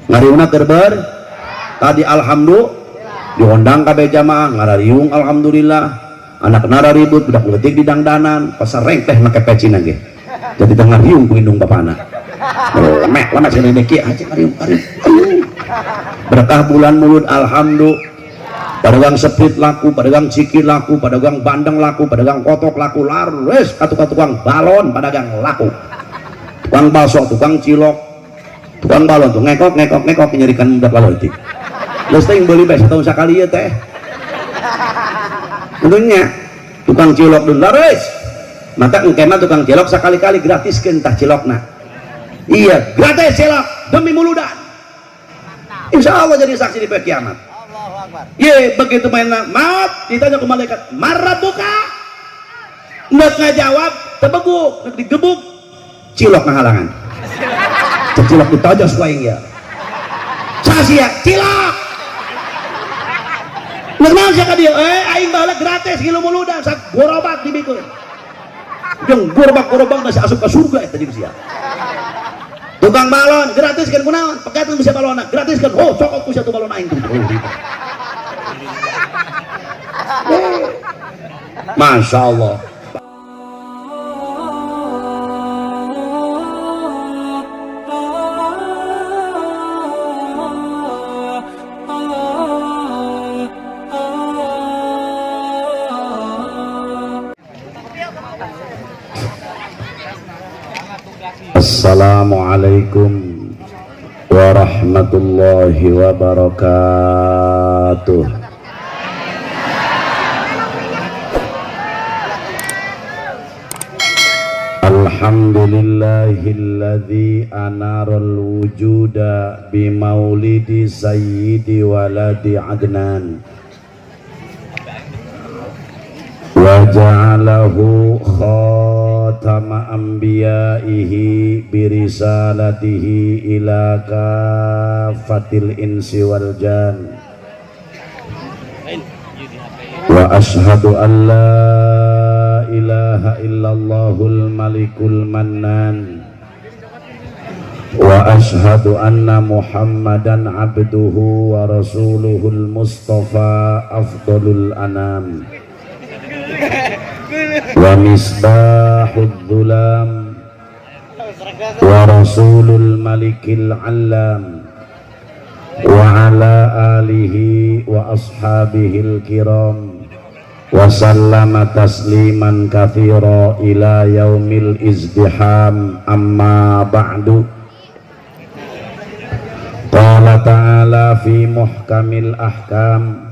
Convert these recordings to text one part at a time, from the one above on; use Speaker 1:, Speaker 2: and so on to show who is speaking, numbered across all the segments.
Speaker 1: Ngariungna keur ber tadi alhamdulillah diundang kabeh jamaah ngarariung alhamdulillah anak nara ribut budak leutik di dangdanan pasar rengteh make pecina ge jadi teh ngariung ku indung bapana lemek lemek sini kieu aja ngariung ngariung berkah bulan mulud alhamdulillah pedagang sepit laku, pedagang ciki laku, pedagang bandeng laku, pedagang kotok laku, laris katu tukang balon pedagang laku, tukang bakso, tukang cilok, tukang balon tuh ngekok ngekok ngekok nyerikan budak leutik. Geus teh beli bae setahun sakali ieu teh. Tentunya tukang cilok dulu laris. Maka engke mah tukang cilok sakali-kali gratiskeun tah cilokna. Iya, gratis cilok demi muludan. Insya Allah jadi saksi di poe kiamat. Ye, begitu main maaf ditanya ke malaikat, "Marabbuka?" Nggak ngajawab, tebeguk, digebuk, cilok ngahalangan. Cilok ditojos ku aing ya. Sasia, cilok. Nggak naon sia ka dieu? Eh, aing baheula gratis ngilu muludan sak gorobak dibikeun. Jeung gorobak-gorobak geus asup ka surga eta jeung sia. Tukang balon gratis kan kunaon? Pekatun bisa balonna, gratis kan. Oh, cokot ku satu balon aing tuh. Masya Allah. Assalamualaikum warahmatullahi wabarakatuh. Alhamdulillahilladzi anaral wujuda bimaulidi sayyidi waladi Adnan wa ja'alahu khatama anbiya'ihi birisalatihi ila kafatil insi wal jan wa ashhadu an la ilaha illallahul malikul mannan wa ashhadu anna muhammadan abduhu wa rasuluhul mustafa afdalul anam wa misbahud dhulam wa rasulul malikil allam wa ala alihi wa ashabihil kiram wa sallama tasliman katsira ila yaumil izdiham amma ba'du. Qala ta'ala fi muhkamil ahkam.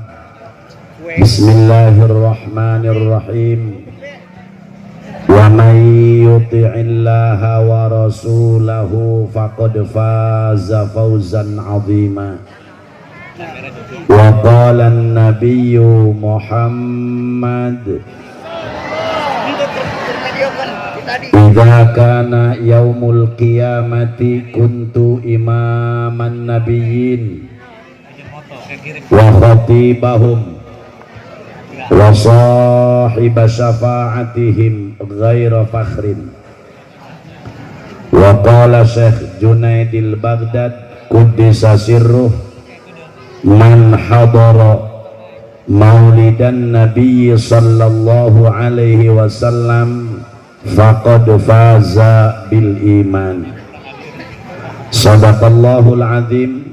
Speaker 1: Bismillahirrahmanirrahim. Wa may yuti'illaha wa rasulahu faqad faza fawzan 'azima. Wa qala an-nabiyyu Muhammad idza kana yaumul qiyamati kuntu imaman nabiyyin wa khatibahum wa sahiba syafa'atihim ghaira fakhrin. Wa qala Syekh Junaidil Baghdad quddisa sirruh man hadara maulidan nabiyyi sallallahu alaihi wasallam faqad faza bil iman. Sadaqallahul azim.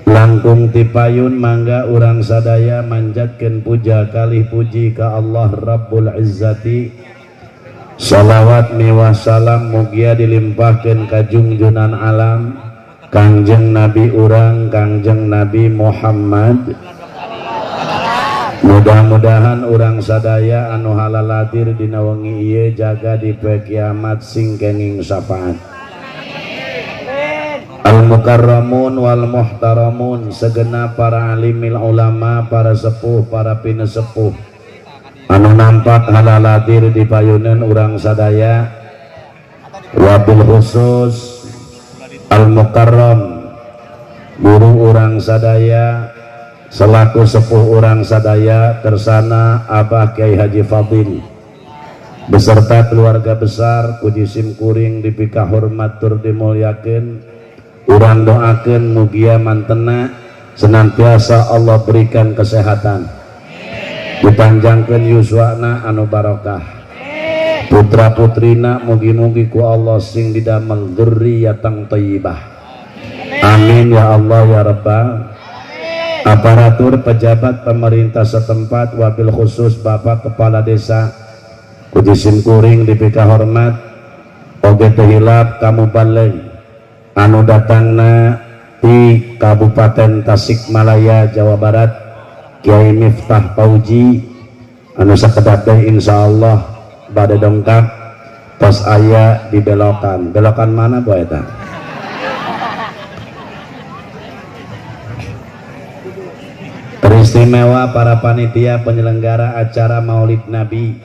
Speaker 1: Langkung tipayun mangga urang sadaya manjatkeun puja kalih puji ka Allah Rabbul Izzati. Salawat miwah salam mugia dilimpahkeun ka junjunan alam Kangjeng Nabi urang Kangjeng Nabi Muhammad. Mudah-mudahan urang sadaya anu halaladir dina wengi ieu jaga di poe kiamat sing kenging syafaat. Al-mukarramun wal muhtaramun, segenap para alimil ulama, para sepuh, para pinesepuh anu nampak halaladir di payunan urang sadaya, wabil khusus al-mukarram guru urang sadaya selaku sepuh urang sadaya tersana Abah Kiai Haji Fadil beserta keluarga besar kuji sim kuring dipika hormat tur dimulyakeun. Urang doakeun mugia mantena senantiasa Allah berikan kesehatan, dipanjangkeun yuswana anu barokah, putra putrina mugi-mugi ku Allah sing didamel dzurriyyatan thayyibah. Amin ya Allah ya Rabbal. Aparatur pejabat pemerintah setempat, wabil khusus Bapak Kepala Desa ku sim kuring dipika hormat, oge teu hilap kamu baleung anu datangna di Kabupaten Tasikmalaya, Jawa Barat, Kiai Miftah Pauji anu sakedap deui insyaallah bade dongkap, tos aya di belokan. Belokan mana bu eta? Teristimewa para panitia penyelenggara acara Maulid Nabi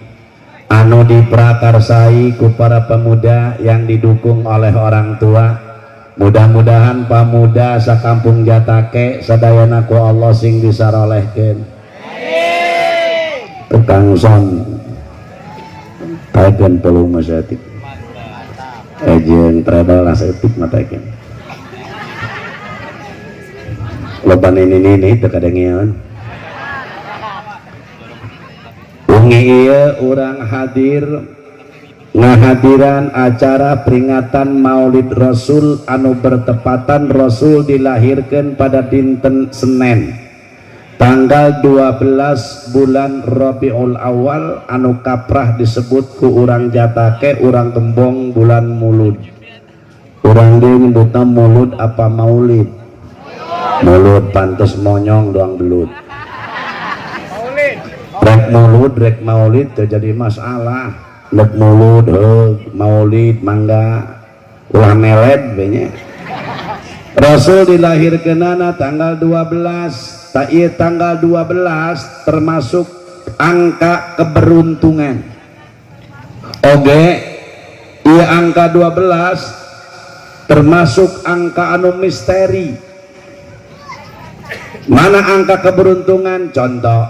Speaker 1: anu diprakarsai ku para pemuda yang didukung oleh orang tua. Mudah-mudahan pamuda sakampung Jatake sadayana ku Allah sing disarolehkeun. Tukang son taekeun volume saeutik. Jeung treble lah saeutik mah taekeun. Loba nini-nini teu kadengean. Wengi ieu urang hadir ngahadiran acara peringatan Maulid Rasul anu bertepatan Rasul dilahirkan pada dinten Senin tanggal 12 bulan Rabiul Awal anu kaprah disebut ku urang Jatake, urang Gembong bulan Mulud. Urang deui nyebutna Mulud apa Maulid? Mulud pantes monyong doang belut. Rek Mulud rek Maulid terjadi masalah. Rek Mulud heug, Maulid mangga ulah meled we nya. Rasul dilahirkeunana tanggal 12, ta ieu tanggal 12 termasuk angka keberuntungan. Oge ieu angka 12 termasuk angka anu misteri. Mana angka keberuntungan? Contoh,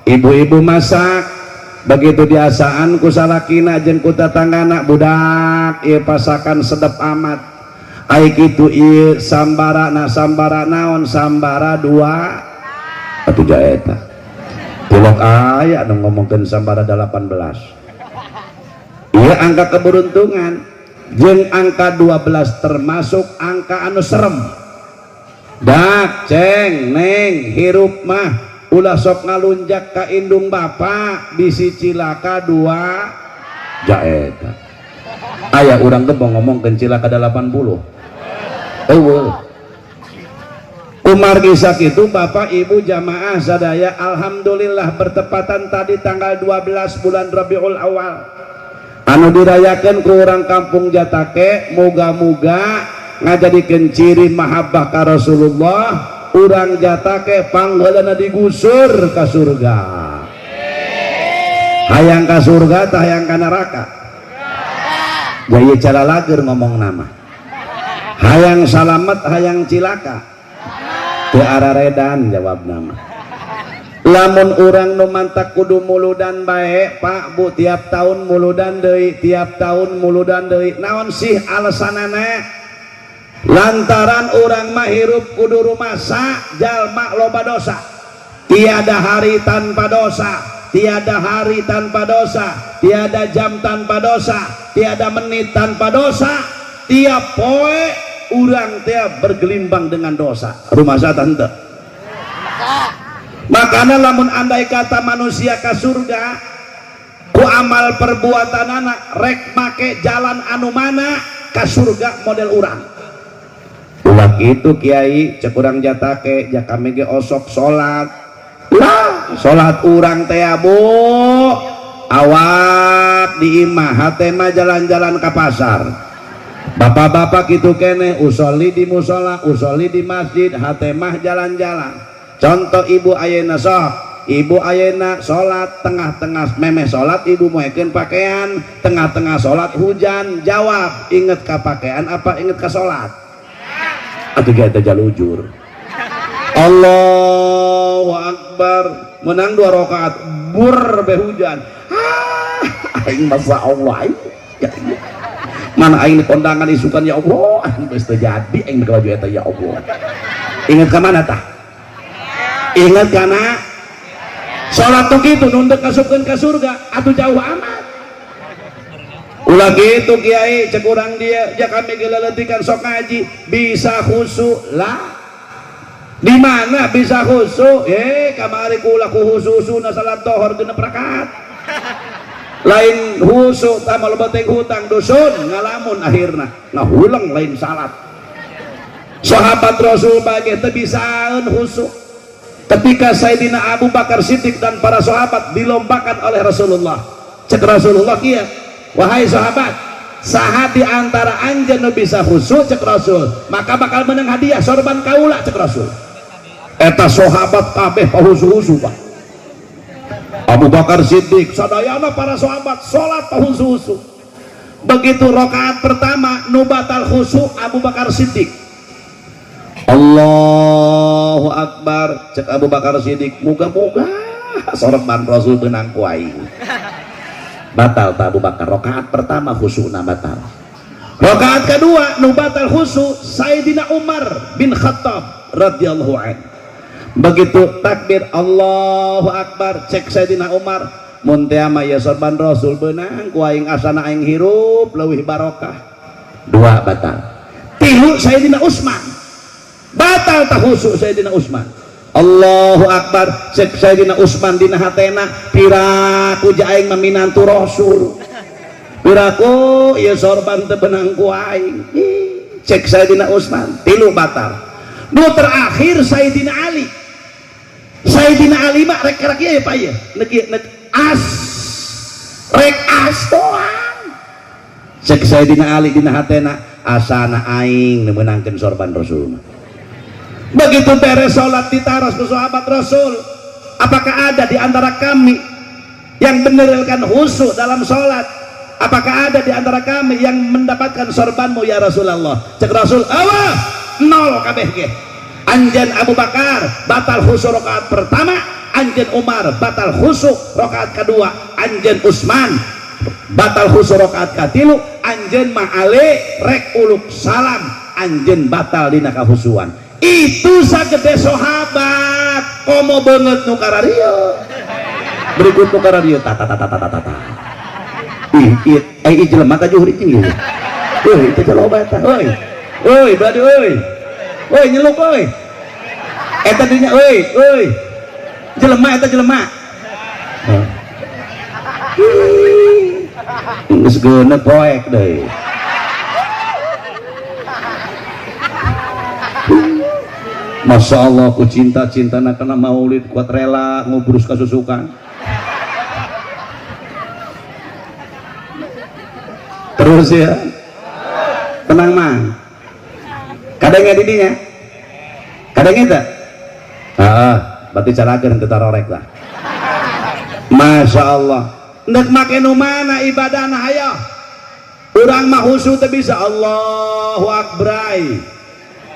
Speaker 1: ibu-ibu masak begitu diasaan ku salakina jeung ku tatanggana, budak ieu pasakan sedep amat. Ai kitu ieu sambara na sambara naon? Sambara dua atuh jaeta. Tilok aya anu ngomongkeun sambara 18. Ieu angka keberuntungan jeung angka 12 termasuk angka anu serem. Dak ceng neng hirup mah ulah sok ngalunjak ka indung bapa bisi cilaka dua jaeta. Aya urang teh mau ngomongkeun cilaka 80. Eueuh. Kumargi sakitu bapak ibu jamaah sadaya, alhamdulillah bertepatan tadi tanggal 12 bulan Rabiul Awal anu dirayakeun ku urang kampung Jatake, moga-moga ngajadikeun ciri mahabbah ka Rasulullah. Urang Jatake pangheulana digusur ka surga. Hayang ka surga tah hayang ka neraka? Jaya cara lager ngomong nama. Hayang salamet hayang cilaka? Teu araredan jawab nama. Lamun urang nu mantak kudu muludan bae, Pak Bu, tiap tahun muludan deui, tiap tahun muludan deui. Naon sih alasanana? Lantaran urang mah hirup kudu rumasa jalma loba dosa. Tiada hari tanpa dosa, tiada hari tanpa dosa, tiada jam tanpa dosa, tiada menit tanpa dosa. Tiap poe urang teh bergelimbang dengan dosa. Rumasa tante. Makanya lamun andai kata manusia ka surga ku amal perbuatan anak rek make jalan anu mana ka surga model urang. Ulah kitu kiai, cek urang Jatake, ja kami ge osok salat. Lah, salat urang teh bu awak di imah hate mah jalan-jalan ka pasar. Bapak-bapak kitu keneh usolli di musola, usolli di masjid, hate mah jalan-jalan. Contoh ibu ayeuna sok, ibu ayeuna salat tengah-tengah memeh salat ibu moekeun pakaian, tengah-tengah salat hujan, jawab inget ka pakaian apa inget ka salat? Atuh ge eta jalujur. Allahu Akbar, menang 2 rakaat, bur be hujan. Ah, aing masa Allah aing. Ya, ya. Mana aing kondangan isukan, ya Allah, geus teu jadi aing make baju eta, ya Allah. Ingat ka mana tah? Ingat kana salat tuh kitu nunduk kasupkeun ka surga atuh jauh amat. Ulah gitu kiai, cek urang dia ya, kami geleletikan sok ngaji bisa khusyuk lah. Di mana bisa khusyuk? Eh, kamari kula ku khususuna salat tohor 6 rakaat. Lain khusyuk tah, loba hutang dusun ngalamun, akhirna ngahuleng, lain salat. Sahabat Rasul bagi teu bisaeun khusyuk. Ketika Sayyidina Abu Bakar Siddiq dan para sahabat dilombakan oleh Rasulullah, cek Rasulullah kieu, "Wahai sahabat, saha di antara anjeun nu bisa khusyuk," cek Rasul, "maka bakal menang hadiah sorban kaula," cek Rasul. Eta sahabat kabeh pahusu-husu, Pak. Abu Bakar Siddiq sadayana para sahabat salat pahusu-husu. Begitu rakaat pertama, nu batal khusyuk Abu Bakar Siddiq. "Allahu Akbar," cek Abu Bakar Siddiq, "muga-muga sorban Rasul benang ku aing." Batal tak Abu Bakar rakaat pertama khusyukna, batal. Rakaat kedua, nu batal khusyuk Sayyidina Umar bin Khattab radhiyallahu anhu. Begitu takbir "Allahu Akbar," cek Sayyidina Umar, "Mun teh mah ya sorban Rasul beunang ku aing, asana aing hirup leuwih barokah." Dua batal. Tilu, Sayyidina Utsman batal tak khusyuk. Sayyidina Utsman, "Allahu Akbar," cek Sayyidina Utsman dina hatena, "Piraku ja aing mah minantu Rasul, piraku ieu sorban teu beunang ku aing," cek Sayyidina Utsman. Tilu batal. Nu terakhir Sayyidina Ali. Sayyidina Ali mah rek rek ya Pak, ya nek nek as rek as doang. Cek Sayyidina Ali dina hatena, "Asana aing meunangkeun sorban Rasul." Begitu beres salat ditaros ke sahabat Rasul, "Apakah ada di antara kami yang benerkan khusyuk dalam salat? Apakah ada di antara kami yang mendapatkan sorbanmu, ya Rasulullah?" Cek Rasul, "Awas, nol kabeh ge. Anjeun Abu Bakar batal khusyuk rakaat pertama, anjeun Umar batal khusyuk rakaat kedua, anjeun Utsman batal khusyuk rakaat katilu, anjeun mah Ale rek uluk salam anjeun batal dina kahusuan." Itu sagede sahabat, komo banget nu kararieu. Berikut nu kararieu, ta ta ta ta ta ta ta. Ih, ih, eh, ih, jelema ka juhur cing ieu. Euy, itu loba eta. Euy. Euy, berarti euy. Euy, nyeluk euy. Eta dinya euy, euy. Jelema eta jelema. Geus geuneuh poek deui. Masya Allah, ku cinta-cinta karena maulid kuat rela ngubrus kasusukan. Terus ya, tenang mang. Kadang nggak didinya, kadang itu. Ah, berarti carakeun teu tarorek lah. Masya Allah. Ndek make nu mana ibadahna hayo? Urang mah khusyuk teu bisa "Allahu Akbar."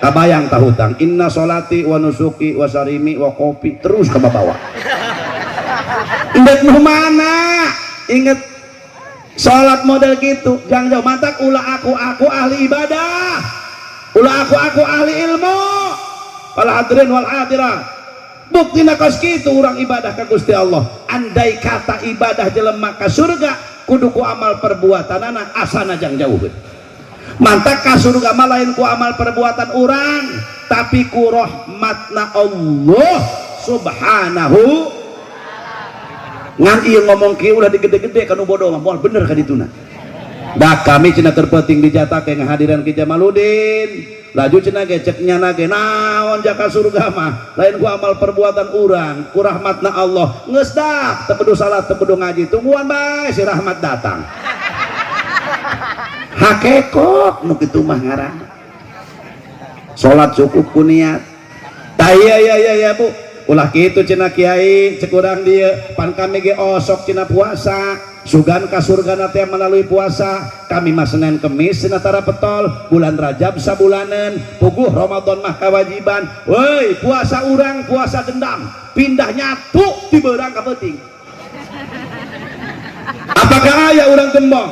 Speaker 1: Kabayang tah hutang "inna sholati wa nusuki wa sarimi wa kopi" terus ke bawah. Ndek nu mana? Inget salat model gitu, jangan jauh mantak ulah aku ahli ibadah, ulah aku ahli ilmu. Wal hadirin wal hadirat, bukti kos kitu urang ibadah ka Gusti Allah. Andai kata ibadah jelema ka surga kudu ku amal perbuatanana, asana jang jauh. Mantak ka surga mah lain ku amal perbuatan urang, tapi ku rahmatna Allah subhanahu. Ngan ieu ngomong kieu ulah digede-gede kanu bodoh mah, moal bener ka dituna. Da kami cenah terpenting dijatake ngahadiran Ki Jamaludin. Laju cenah ge cek nyana ge naon jaka surga mah lain ku amal perbuatan urang, ku rahmatna Allah. Geus dah, teu kudu salat, teu kudu ngaji, tungguan bae si rahmat datang. Hakekok nu kitu mah ngaranna. Salat cukup ku niat. Tah iya iya iya iya Bu. Ulah kitu cenah kiai, cek urang dieu, pan kami ge osok cenah puasa. Sugan ka surga teh melalui puasa. Kami mah Senin Kemis cenah tara petol, bulan Rajab sabulanan, puguh Ramadan mah kewajiban. Woi, puasa urang puasa dendam, pindah nyatu di beurang ka peuting. Apakah aya urang gembong?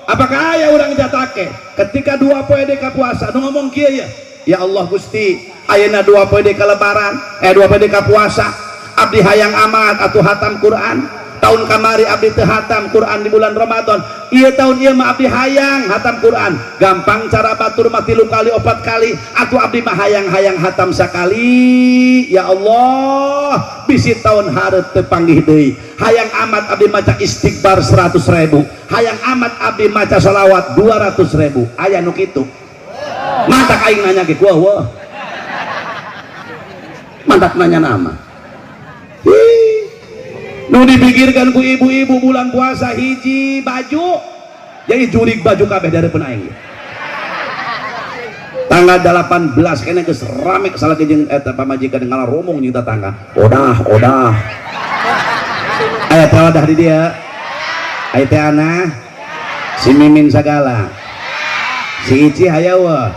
Speaker 1: Apakah aya urang jatake ketika 2 poe deui ka puasa nu ngomong kieu ya? Ya Allah Gusti, ayeuna 2 poe deui ka lebaran, 2 poe deui ka puasa, abdi hayang amat atuh hatam Quran. Tahun kamari abdi teu hatam Quran di bulan Ramadan. Ieu tahun ieu mah abdi hayang hatam Quran. Gampang cara batur mah 3 kali 4 kali, atuh abdi mah hayang-hayang hatam sakali. Ya Allah, bisi tahun hareup teu panggih deui. Hayang amat abdi maca istighfar 100.000, hayang amat abdi maca sholawat 200.000. Aya nu kitu. Mantak aing nanya ge gua wah. Mantak nanya nama. Nu dipikirkan ku ibu-ibu bulan puasa hiji baju, jadi jurig baju kabeh dari aing. Tanggal 18 kene geus rame salah jeung eta pamajikan ngalaromong jeung tetangga. Odah, odah. Aya teh odah di dieu. Aya teh ana si Mimin sagala. Si Ici hayo weuh.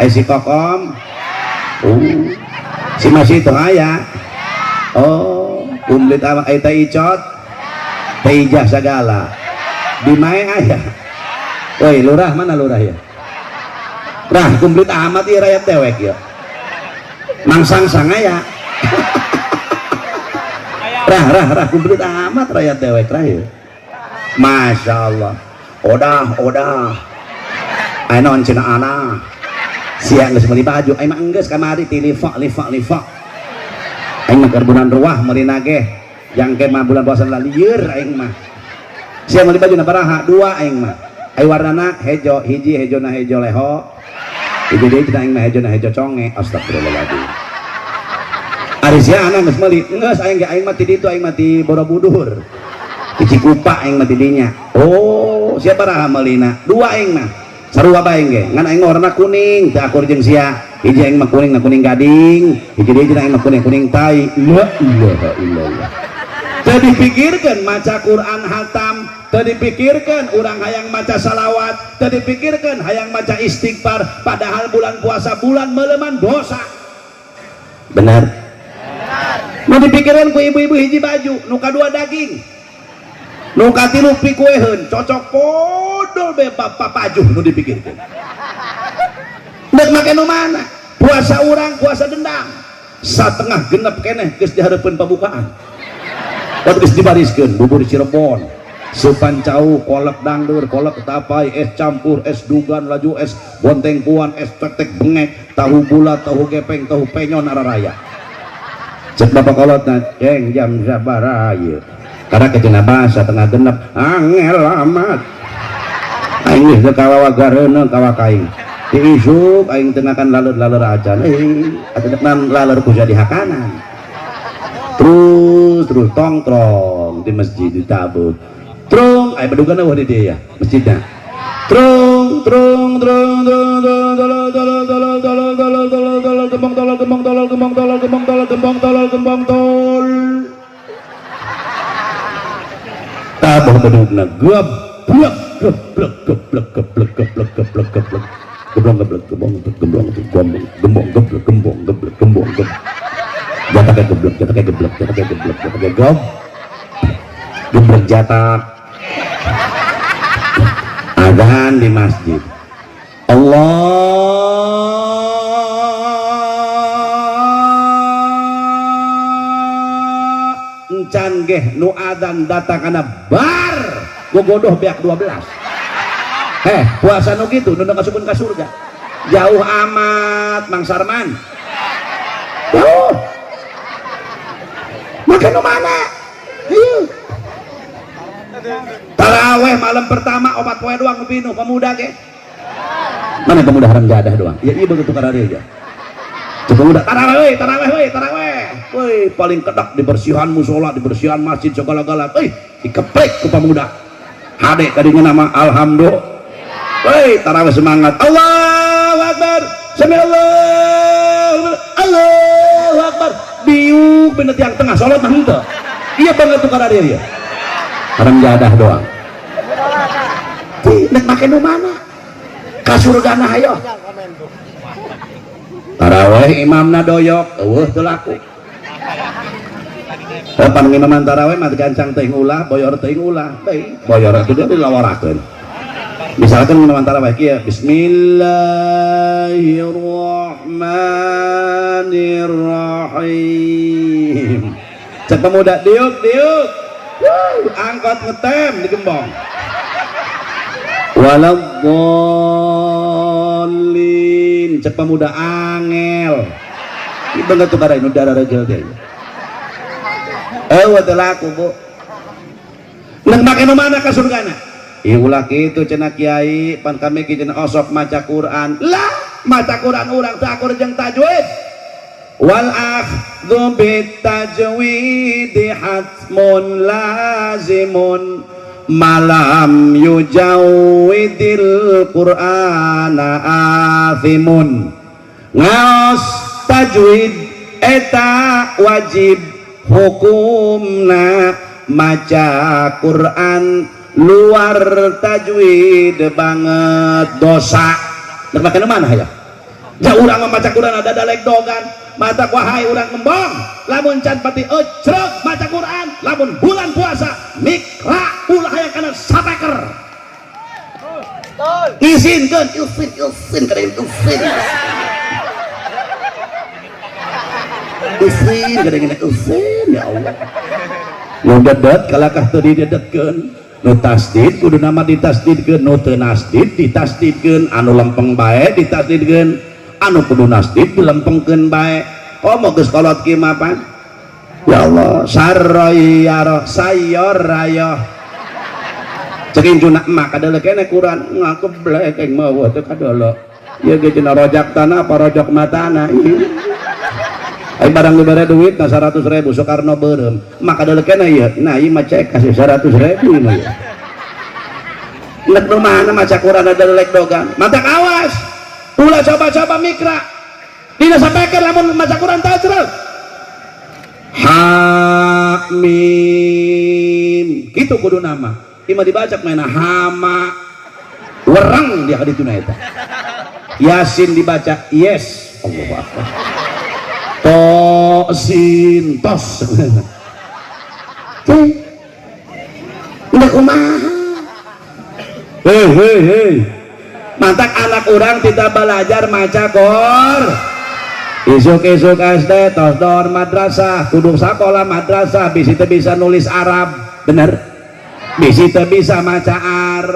Speaker 1: Aya si Kokom. Si Masih itu aya. Oh, kumplit amat aya teh Icot. Teh Ijah sagala. Di mae aya. Woi, lurah mana lurah ya? Rah, kumplit amat ieu rakyat dewek ya. Mangsang-sang aya. Rah, rah, rah, kumplit amat rakyat dewek rah ya. Masya Allah. Odah, odah. Aya naon cenah ana. Siang geus meuli baju, aing mah enggeus kamari ti lifa lifa lifa. Aing mah keur bulan ruah meulina ge. Jangke mah bulan puasa lieur aing mah. Siang meuli baju na baraha? 2 aing mah. Ai warnana hejo, hiji hejona hejo leho. Hiji deui cenah aing mah hejona hejo conge. Astagfirullahaladzim. Ari sia ana geus meuli, geus aing ge aing mah ti ditu, aing mah ti Borobudur. Di Cikupa aing mah ti dinya. Oh, sia baraha meulina? 2 aing mah. Sarua bae ge, ngan aing warna kuning, teu akur jeung sia. Hiji aing mah kuning, na kuning gading, hiji deui cenah aing mah kuning kuning tai. La ilaha illallah. Teu dipikirkeun maca Quran hatam, teu dipikirkeun urang hayang maca salawat, teu dipikirkeun hayang maca istighfar, padahal bulan puasa bulan meuleman dosa. Benar? Nu dipikirkeun ku ibu-ibu hiji baju, nu kadua daging, nu katilu pikueheun, cocok podol be bapak pajuh nu dipikirkeun. Nek make nu mana? Puasa urang puasa dendam. Satengah genep keneh geus dihareupeun pabukaan. Waktu geus dibariskeun bubur Cirebon, supan cau, kolak dangdur, kolak tapai, es campur, es dugan, laju es bonteng puan, es tek-tek bengek, tahu bulat, tahu gepeng, tahu penyon araraya. Cek bapak kolotna, ceng jam sabaraha ieu? Karena kejena bahasa tengah genep, angel amat. Aing geus teu kawawa gareuneu kawa kaing. Di isuk aing teu ngakan laleur-laleur acan. Atuh laleur ku jadi hakanan. Terus terus tongkrong di masjid ditabut. Trung, aya bedugan eueuh di dieu ya, masjidna. Trung, trung, trung, trung, trung, tolol, tolol, tolol, tolol, tolol, tolol, tolol, gembong, tolol, gembong, tolol, gembong, tolol, gembong, tolol, gembong, tolol, gembong, tol. Tabuh bedugna, geblek, geblek, geblek, geblek, geblek, geblek, geblek. Geblong, geblek, gembong, geblong, gembong, gembong, geblek, gembong, geblek, gembong, geblek. Jatah kayak geblek, jatah kayak geblek, jatah kayak geblek, jatah kayak gob. Geblek jatak. Azan di masjid. Allah encan geh nu adzan datang kana bar gogodoh beak 12. Puasa nu kitu nu kasupun ka surga. Jauh amat Mang Sarman. Jauh. Maka nu mana? Ayo. Taraweh malam pertama opat poe doang nu pinuh pemuda ge. Mana pemuda haram jadah doang? Ya iya begitu kararieu ya. Pemuda taraweh, taraweh, weh, taraweh. Woi, paling kedak dibersihan musola, dibersihan masjid segala-gala. Woi, dikeprek ku pemuda. Hade tadinya nama alhamdulillah. Woi, taraweh semangat. Allahu Akbar. Sami Allah. Allahu Akbar. Diuk bener tiang tengah salat mah henteu. Iya banget tuh kararieu ya. Haram jadah doang. Nek make nu mana? Ka surgana hayo. Taraweh imamna doyok, eueuh teu laku. Pan imaman taraweh mah gancang teuing ulah, boyor teuing ulah, teuing boyor atuh dia dilawarakeun. Misalkan antara bae kieu, bismillahirrahmanirrahim. Cek pemuda diuk diuk. Angkot ngetem digembong. Waladhdallin. Cek pemuda angel. Ieu bener tuh kada nu darah reugel teh. Eueuh teu laku, Bu. Nek make nu mana ka surgana? Ih ulah kitu cenah kiai, pan kami ki cenah osok maca Quran. Lah, maca Quran urang teu akur jeung tajwid. Wal akhdhu bit tajwid hatmun lazimun malam yujawwidil Qur'ana athimun. Ngaos tajwid eta wajib hukumna, maca Quran luar tajwid banget dosa. Nek make mana ya? Ja urang mah maca Quran ada dalek dogan, mata wahai urang ngembong, lamun can pati ecreg maca Quran, lamun bulan puasa mikra ulah hayang kana sapeker. Izinkeun, izin, izin kada izin. Izin kada izin ya Allah. Nu dedet kalakah teu didedetkeun, nu tasdid kudu nama ditasdidkeun, nu teu nasdid ditasdidkeun, anu lempeng bae ditasdidkeun, anu kudu nasdid dilempengkeun bae. Komo geus kolot kieu mah pan? Ya Allah, sarroyaro sayor rayo. Cek incuna emak kadeuleu keneh Quran, ngakeblek aing mah teu kadeuleu. Ieu ge cenah rojak tanah apa rojok matana. Ai barang dibere duit na 100.000 Soekarno beureum. Maka kadeuleu keneh ieu. Nah, ieu mah cek kasih 100.000 ieu mah. Nek nu mana maca Quran ada lek dogan. Mata awas. Ulah coba-coba mikra. Dina sapeker lamun maca Quran tajrel. Ha mim. Kitu kudu nama. Ieu mah dibaca maena hama. Wereng dia ka dituna eta. Yasin dibaca yes. Allahu akbar. Tosin tos. Udah kumaha? Hei hei hei. Mantak anak orang tidak belajar maca kor. Isuk-isuk SD tos dor madrasah, kudu sakola madrasah, bisi teu bisa nulis Arab, bener? Bisi teu bisa maca ar.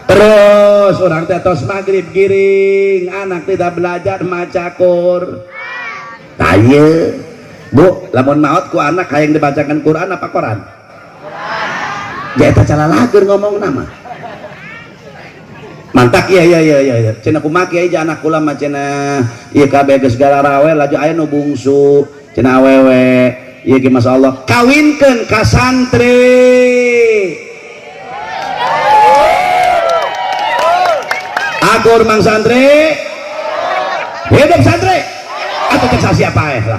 Speaker 1: Terus orang teh tos maghrib giring, anak tidak belajar maca Quran. Tah ieu, Bu, lamun maot ku anak hayang dibacakan Quran apa koran? Ya eta calalageun ngomong nama. Mantak iya iya iya iya. Cenah kumaha kiai anak kula mah cenah ieu kabeh geus gararawe laju aya nu bungsu, cenah awewe. Ieu ge masyaallah kawinkeun ka santri. Akur mang santri, hidup santri atau cek siapa ya lah.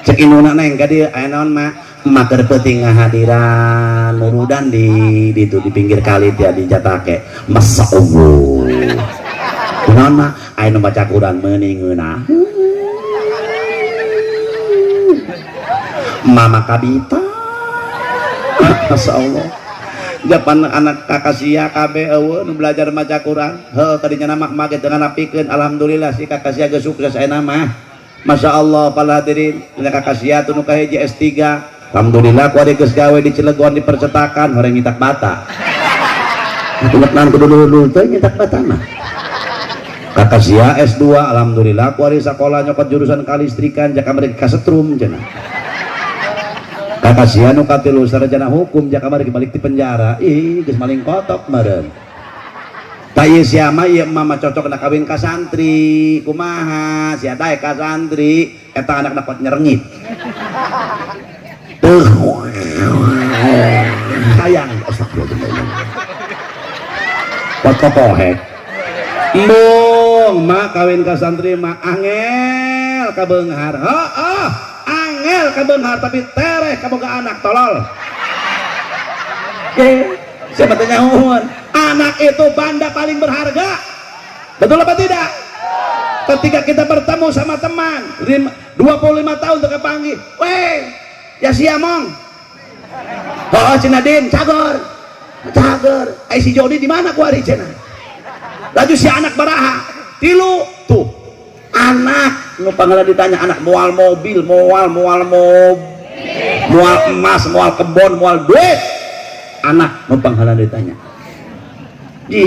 Speaker 1: Cek induna neng ka dieu aya naon mak? Emak keur peuting ngahadiran murudan di ditu di pinggir kali teh di Jatake. Masya Allah. Kunaon mak? Aya nu maca Quran meuni ngeunah. Mama kabita. Masya Allah. Japan anak kakak sia kabeh eueuh nu belajar maca Quran. Heuh tadinya mah mah ge teu nganapikeun. Alhamdulillah si kakak sia geus sukses ayeuna mah. Masya Allah para hadirin, kakak sia teu nu kahiji S3. Alhamdulillah ku ari geus gawe di Cilegon di percetakan horeng nyitak bata. Kudu naon kudu dulur-dulur teh nyitak bata mah. Kakak sia S2 alhamdulillah ku ari sakola nyokot jurusan kalistrikan jaka mereka kasetrum cenah. Kakak sia nu katilu sarjana hukum jaka mereka balik di penjara. Ih geus maling kotok meureun. Tah ieu sia mah ieu mah cocok na kawin ka santri. Kumaha sia daek ka santri eta anakna kot nyerengit. Tuh hayang astagfirullah. Pot kopohek. Embung mak kawin ka santri mah angel ka beunghar. Heeh, angel ka beunghar tapi tereh kaboga anak tolol. Siapa tanya nyahuan? Anak itu banda paling berharga. Betul apa tidak? Ketika kita bertemu sama teman 25 tahun terkepanggih, weh, ya siamong. Oh cenah Din cagor. Cagor. Ai si Joni di mana kuari cenah? Laju si anak baraha. Tilu tuh. Anak nu pangala ditanya anak moal mobil, moal moal mobil, moal emas, moal kebon, moal duit. Anak nu pangala ditanya. Ji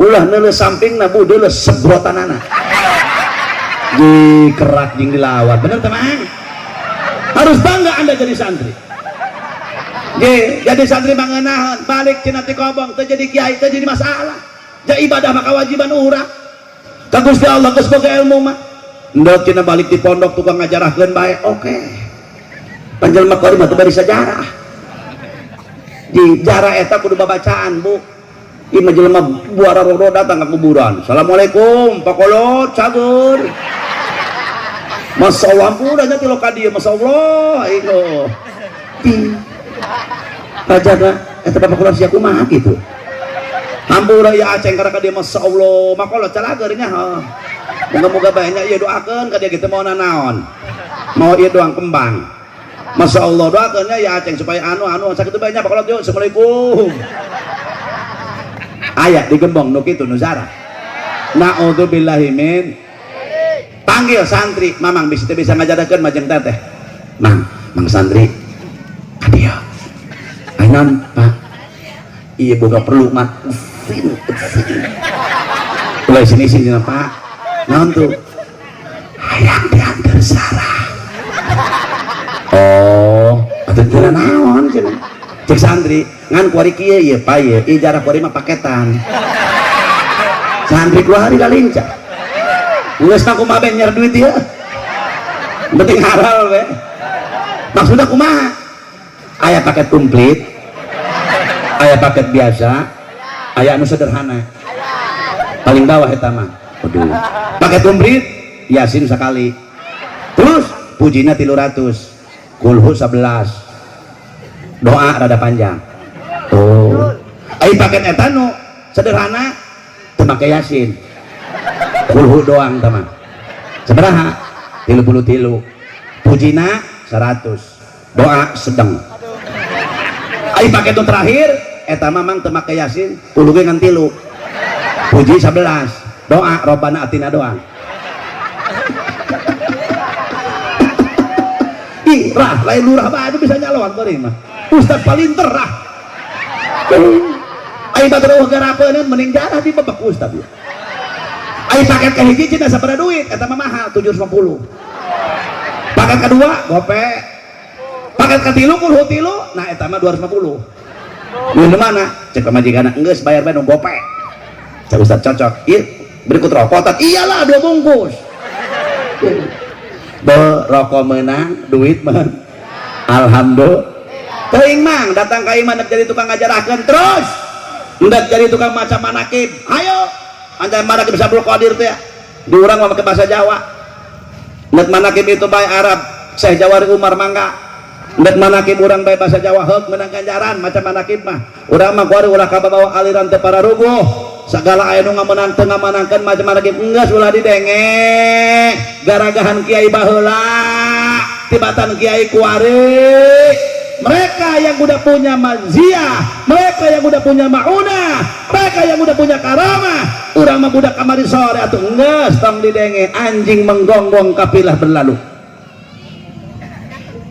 Speaker 1: ulah neuleuh sampingna bu deuleuh sebrotanana. Ji kerak jeung dilawan. Bener teh Mang? Harus bangga Anda jadi santri. Ji, jadi santri mangeunaheun, balik cenah ti kobong teu jadi kiai teu jadi masalah. Ja ibadah mah kewajiban urang. Ka Gusti Allah geus boga ilmu mah. Endog cenah balik di pondok tukang ngajarahkeun bae, oke. Panjelma kuari mah teu bari sajarah. Ji, jarah eta kudu babacaan, Bu. Ieu mah jelema buara rodo datang ke kuburan. Assalamualaikum, Pak Kolot, cagur. Masya Allah, ampun aja ti ka dieu, Masya Allah, ayo. Pajana eta Bapak Kolot sia kumaha kitu. Hampura ya aceng karena ka dieu Masya Allah, makolot calager nya. Moga-moga bae nya ieu doakeun ka dia kitu mau nanaon. Mau ieu doang kembang. Masya Allah doakeun nya ya aceng supaya anu sakitu bae nya Pak Kolot yuk. Assalamualaikum. Aya digembong nu kitu nu zarah. Naudzubillahi min. Panggil santri, mamang bisa bisa ngajarakeun majeng teteh. Mang, mang santri. Ka dieu. Ayeuna Pak. Ieu boga perlu mah. Usin, usin. Ulah sini sini Pak. Naon tuh? Hayang diantar Sarah. Oh, atuh teu naon cenah. Cek santri, ngan kuari kieu ieu Pak ieu, ieu jarah kuari mah paketan. Santri kuari lincah. Geus mah kumaha be nyer duit ieu. Penting halal we. Maksudna kumaha? Aya paket komplit, aya paket biasa, aya anu sederhana. Paling bawah eta mah. Waduh. Paket komplit Yasin sekali. Terus pujina 300. Kulhu 11. Doa rada panjang. Oh. Ai paket eta nu sederhana teu make Yasin. Kulhu doang tah mah. Sabaraha? 33. Pujina 100. Doa sedang. Ai paket nu terakhir eta mah mang teu make Yasin, kulhu ge ngan 3. Puji 11. Doa Robbana atina doang. Ih, rah, lain lurah bae bisa nyaloan beuring mah. Ustaz paling terah. Ai batur eueuh garapeun mending jarah dibebek ustaz ieu. Ai paket kahiji cenah sabaraha duit eta mah mahal 750. Paket kedua gope. Paket katilu kulhu tilu, nah eta mah 250. Di mana? Cek pamajikanna geus bayar bae nu gope. Cek ustaz cocok. Ieu berikut rokok tat. Iyalah 2 bungkus. Be rokok menang, duit menang. Alhamdulillah. Teuing mang datang ka imah jadi tukang ngajarahkeun terus. Hendak jadi tukang maca manakib. Ayo. Anjay manakib Sabul Qadir teh. Di urang mah make bahasa Jawa. Hendak manakib itu bae Arab, Syekh Jawari Umar mangga. Hendak manakib urang bae bahasa Jawa heuk menang ganjaran maca manakib mah. Urang mah kuari ulah kabawa aliran teu pararuguh. Segala aya nu ngamenang teu ngamenangkeun maca manakib geus ulah didenge. Garagahan kiai baheula, tibatan kiai kuari. Mereka yang udah punya maziah, mereka yang udah punya maunah, mereka yang udah punya karamah. Urang mah budak kamari sore atuh geus tong didenge anjing menggonggong kapilah berlalu.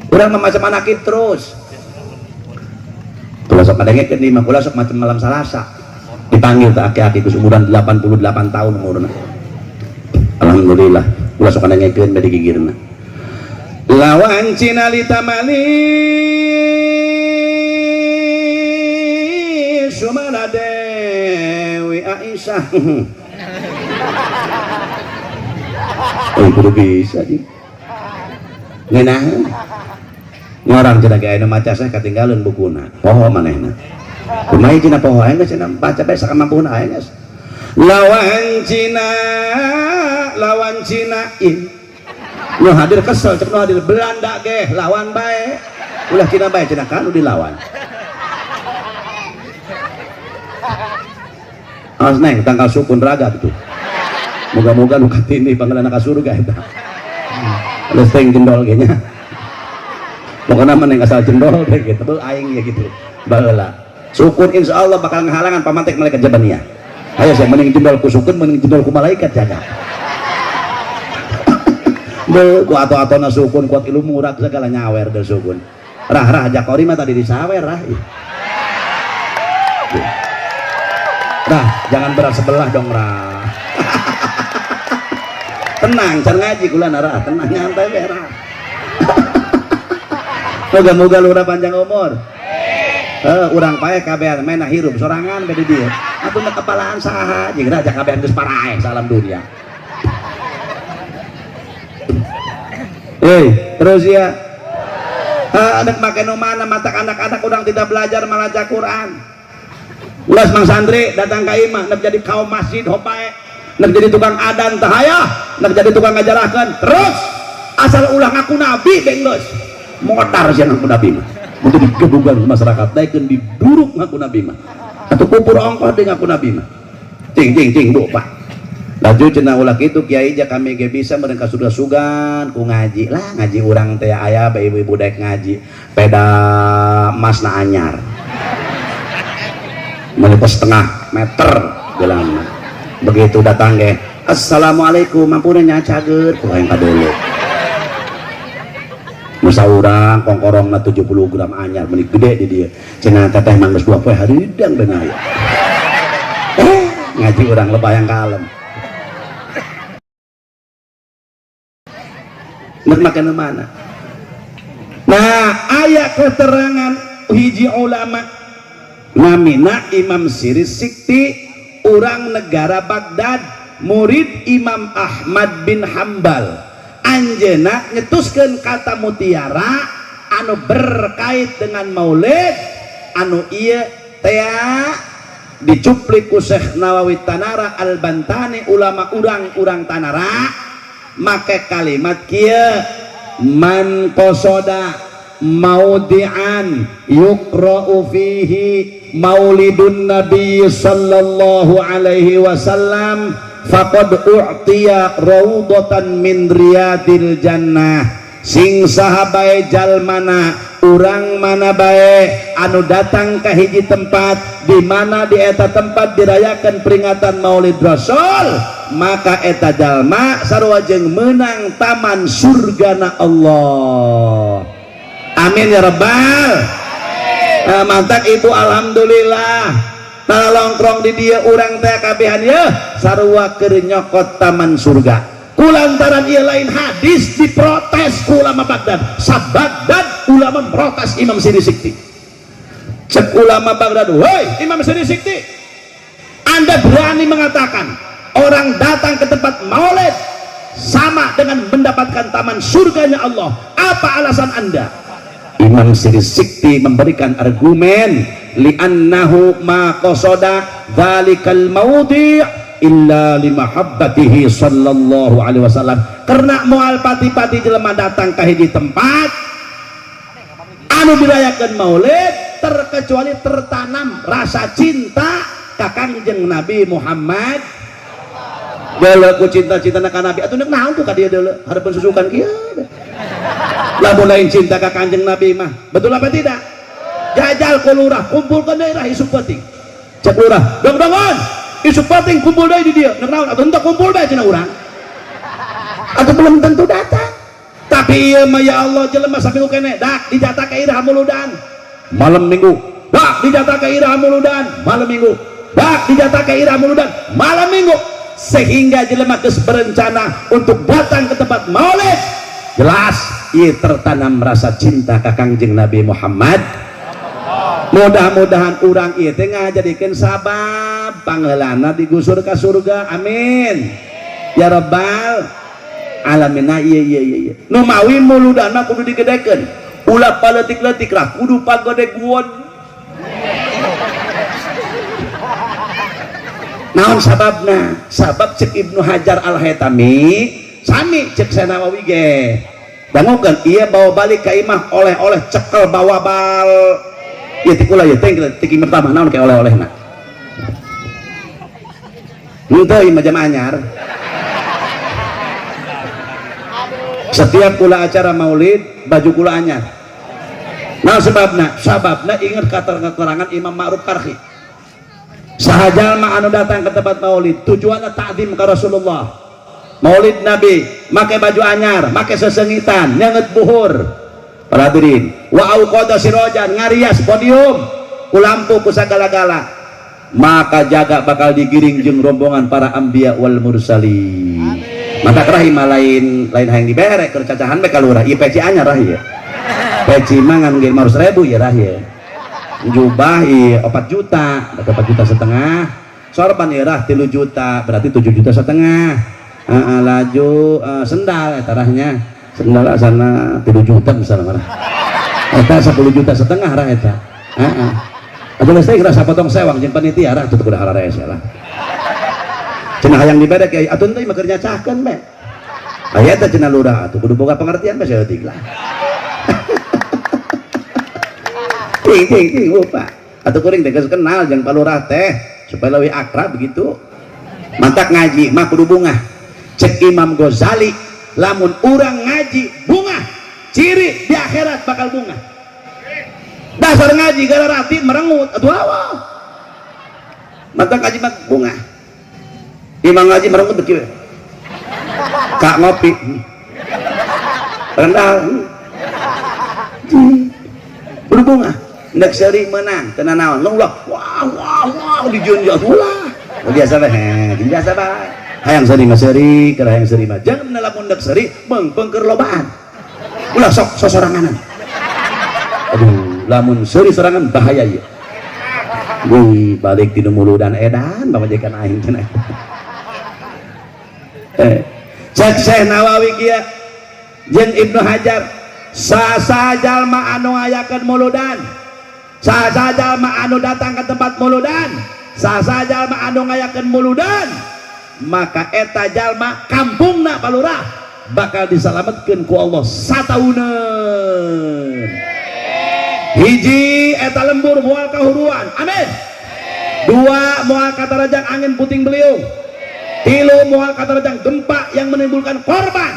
Speaker 1: Urang mah macam manakib terus. Kula sok ngadengekeun di imah kula sok macam malam Salasa. Dipanggil teh aki-aki geus umuran 88 tahun umurna. Alhamdulillah, kula sok ngadengekeun bade gigirna. Lawan cina litamali Sumala Dewi Aisyah. Oh, kudu bisa di. Ngeunah. Ngorang cenah ge anu maca saya katinggalin bukuna. Poho manehna. Kumaha cenah poho aing geus cenah baca bae sakamampuna aing geus. Lawan Cina in. Nu hadir kesel cek nu hadir Belanda ge lawan bae. Ulah Cina bae cenah kan nu dilawan. Awas neng tangkal sukun raga gitu. Moga-moga nu katini pangeran ka surga eta. Geus teh jendol ge nya. Pokoknya mah asal jendol kayak gitu, beuh aing ya gitu. Baheula. Sukun insyaallah bakal ngahalangan pamantek malaikat Jabaniyah. Ayo saya mending jendol ku sukun, mending jendol ku malaikat jaga. Beuh ku ato-atona sukun kuat ilmu murag segala nyawer deh sukun. Rah-rah jakori mah tadi disawer rah. Rah, jangan berat sebelah dong rah. Tenang, can ngaji kula rah, tenang nyantai we rah. Moga-moga lurah panjang umur. Urang paeh kabehan mena hirup sorangan be di dieu. Atuh mah kepalaan saha jeung raja kabehan geus paraeh salam dunia. Terus ya. Anak make nu mana matak anak-anak urang tidak belajar malaca Quran. Ulas Mang Sandri datang ka imah nek jadi kaum masjid hopae, nek jadi tukang adan teh hayah, nek jadi tukang ngajarahkeun terus asal ulah ngaku nabi geus. Modar sia ngaku nabi mah. Untuk digebugan masyarakat daekeun diduruk ngaku nabi mah. Atuh kupur ongkoh deui ngaku nabi mah. Cing cing cing bu Pak. Laju cenah ulah kitu kiai ja kami ge bisa meureun ka surga sugan ku ngaji lah ngaji urang teh aya bae ibu-ibu daek ngaji peda masna anyar. Menika setengah meter geulangna. Begitu datang ge assalamualaikum mampuna nya cager ku hayang kadulu. Masa urang kongkorongna 70 gram anyar meuni gede di dieu. Cenah teteh mah geus 2 poe haridang beuna aya. Ngaji urang lebayang kalem. Nek make nu mana? Nah, aya keterangan hiji ulama namina Imam Siri Sikti urang negara Baghdad, murid Imam Ahmad bin Hambal. Anjeunna nyetuskeun kata mutiara anu berkait dengan maulid anu ieu tea dicuplik ku Syekh Nawawi Tanara Al-Bantani ulama urang-urang Tanara make kalimat kieu man qasoda maudi'an yuqra'u fihi maulidun nabi sallallahu alaihi wasallam faqad u'tiya raudatan min riyadil jannah. Sing saha bae jalmana urang mana bae anu datang ka hiji tempat di mana di eta tempat dirayakan peringatan Maulid Rasul, maka eta jalma sarua jeung meunang taman surgana Allah. Amin ya rabbal. Nah, mantak ibu alhamdulillah tara longkrong di dieu urang teh kabehan yeuh sarua keur nyokot taman surga. Kulantaran ieu lain hadis diprotes ku ulama Baghdad. Sabagdad ulama protes Imam Siri Sikti. Cek ulama Baghdad, "Woi Imam Siri Sikti, Anda berani mengatakan orang datang ke tempat maulid sama dengan mendapatkan taman surganya Allah. Apa alasan Anda?" Imam Siri Sikti memberikan argumen, li'annahu ma qasada dzalikal maudhi' illa limahabbatihi sallallahu alaihi wasallam. Karena moal pati-pati jelema datang ka hiji tempat anu dirayakeun maulid terkecuali tertanam rasa cinta ka Kangjeng Nabi Muhammad. Deuleu ku cinta-cintana ka Nabi atuh naon tuh ka dieu deuleu hareupeun susukan kieu. Lamun lain cinta ka Kangjeng Nabi mah, betul apa tidak? Jajal ku lurah, kumpulkeun deui rah isuk peuting. Cek lurah, dong-dongon, isuk peuting kumpul deui di dieu. Nek naon atuh henteu kumpul bae cenah urang. Atuh belum tentu datang. Tapi ieu mah ya Allah jelema saminggu keneh dak dijatah ka iraha muludan. Malam Minggu, dak dijatah ka iraha muludan, malam Minggu. Dak dijatah ka iraha muludan, malam Minggu. Sehingga jelema geus berencana untuk datang ke tempat maulid. Jelas ieu tertanam rasa cinta ka Kangjeng Nabi Muhammad. Mudah-mudahan urang ieu teh ngajadikeun sabab pangheulana digusur ka surga. Amin ya rabbal alamin. Nah, ieu ieu ieu ieu nu mawi muludan mah kudu digedekeun, ulah paletik-letik lah, kudu pagede guon. Naon sababna? Sabab cek Ibnu Hajar Al-Haytami sami cek Nawawi ge dangukeun ieu bawa balik ka imah oleh-oleh cekel bawa bal. Ya tikula ya teh tiki pertama naon ke oleh-olehna. Henteu ieu mah jam anyar. Setiap kula acara maulid baju kula anyar. Nah sebabna, sababna ingat kata keterangan Imam Ma'ruf Karhi, saha jalma anu datang ke tempat maulid tujuannya takdim ke Rasulullah, maulid Nabi, make baju anyar, make sesengitan, nyanget buhur, para hadirin, wa auqada sirojan, ngarias podium ku lampu, ku sagala-gala, maka jaga bakal digiring jeung rombongan para anbiya wal mursalin. Maka rahim lain lain hayang dibere keur cacahan bae ka lurah, ieu peci anyar rah, ieu peci mah ngan ge 500.000 ya rah, ieu jubah ieu 4 juta, berarti 4 juta setengah, sorban ieu rah 3 juta, berarti 7 juta setengah. Laju sendal eta rahnya, sendal sana 3 juta misalnya marah eta 10 juta setengah rah eta. Heeh, atuh geus teh rasa potong sewang jeung panitia rah, tutup udah harares lah. Cenah hayang dibere kiai, atuh teh mah keur nyacahkeun bae. Aya teh cenah lurah, atuh kudu boga pengertian bae saeutik lah. Ting ting ting lupa. Atuh kuring teh geus kenal jeung Pak Lurah teh supaya leuwih akrab begitu. Mantak ngaji mah kudu bungah. Cek Imam Ghazali, lamun urang ngaji bungah, ciri di akhirat bakal bungah. Dasar ngaji gara rati merengut atuh awal. Mantak ngaji mah bungah. Imam ngaji merengut begitu. Kak ngopi. Rendah. Kudu bungah. Ndek seuri meunang teu nanaon. Ulah wah wah wah dijieun ulah. Biasa bae, biasa bae. Hayang seuri mah seuri, keur hayang seuri mah jangan lamun ndek seuri meungpeung keur lobaan. Ulah sok sosoranganan. Aduh, lamun seuri sorangan bahaya ieu. Wih, balik ti nu muludan edan pamajikan aing cenah. Cek Syekh Nawawi kieu jeung Ibnu Hajar, sasa jalma anu ngayakeun muludan, sasa jalma anu datang ke tempat muludan, sasa jalma anu ngayakeun muludan, maka eta jalma kampungna palurah bakal disalametkeun ku Allah satauneun. Hiji, eta lembur moal kahuruan, amin. Dua, moal katarajang angin puting beliung. Tilu, moal katarajang gempa yang menimbulkan korban.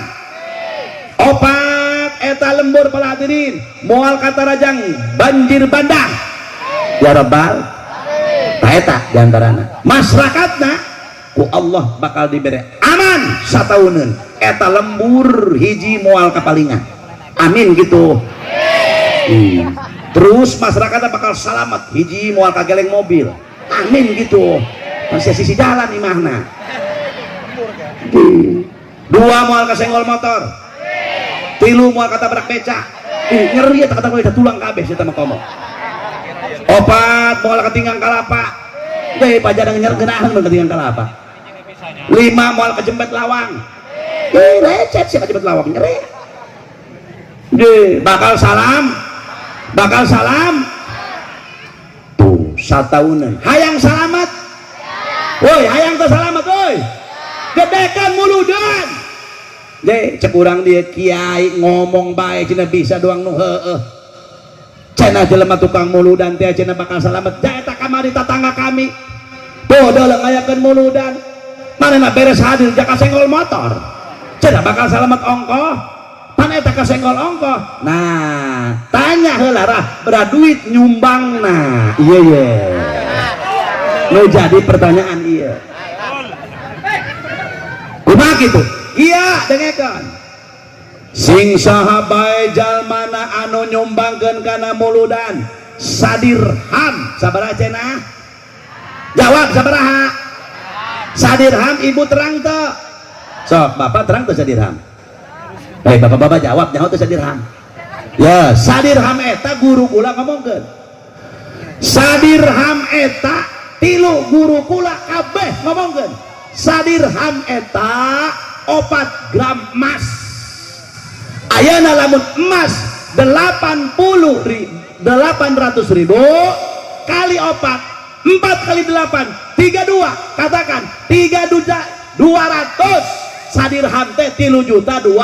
Speaker 1: Opat, eta lembur para hadirin moal katarajang banjir bandang ya rabbal. Nah eta diantarana masyarakatna ku Allah bakal diberi aman satauneun, eta lembur hiji moal kapalingan, amin gitu. Terus masyarakatnya bakal selamat, hiji moal kageleng mobil, amin gitu, masih sisi jalan imahna. Dua, moal kasenggol motor. Tilu, moal katabrak beca. Ngeri ya kata beca, tulang kabeh sia mah komo. Opat, moal katinggang kalapa. Deh pajarang nyer geunaheun mun katinggang kalapa. Lima, moal kejembet lawang. Lecet sia kejembet lawang, nyeri. Deh bakal salam, bakal salam tuh sataunan. Hayang salamat, woi, hayang teh salamat, woi, gedekan muludan. Deh cek urang dia kiai ngomong bae cenah bisa doang nu heueuh. Cenah jelema tukang muludan teh cenah bakal salamet. Ja eta kamari tetangga kami tuh deuleu ngayakeun muludan, manehna beres hadir jaka senggol motor, cenah bakal salamet ongkoh, pan eta kasenggol ongkoh. Nah tanya heula rah bera duit nyumbangna. Iya iya nu jadi pertanyaan iya kumaha kitu. Iya dengekeun, sing saha bae jalmana anu nyumbangkeun kana muludan sadirham, sabaraha cenah? Jawab, sabaraha sadirham? Ibu terang teu? Sok bapak terang teu sadirham? Hei bapak-bapak jawab, nyaho teu sadirham? Ya sadirham eta guru kula ngomongkeun sadirham eta, tilu guru kula kabeh ngomongkeun sadirham eta 4 gram emas. Ayana lamun emas 800.000 kali 4, 4 kali 8 32, katakan 3 juta 200, sadirham teh 3 juta 2.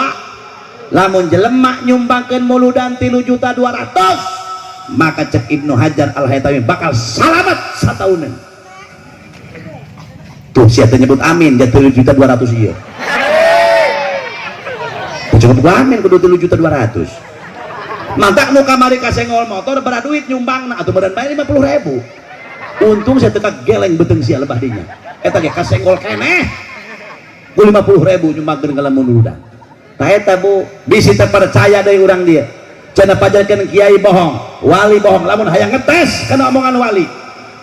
Speaker 1: Lamun jelema nyumbangkeun muludan 3 juta 200, maka cek Ibnu Hajar Al-Haytami bakal salamat sataunan. Tuh sia teh nyebut amin jadi 3 juta 200. Iya cukup gua amin kudu 3 juta 200. Mantak nu kamari kasenggol motor bara duit nyumbangna atuh meureun bae 50.000. Untung saya teu geleng beuteung sia lebah dinya. Eta ge kasenggol keneh. Ku 50.000 nyumbangkeun ka muludan. Tah eta Bu, bisi teu percaya deui urang dieu. Cenah pajarkeun kiai bohong, wali bohong, lamun hayang ngetes kana omongan wali.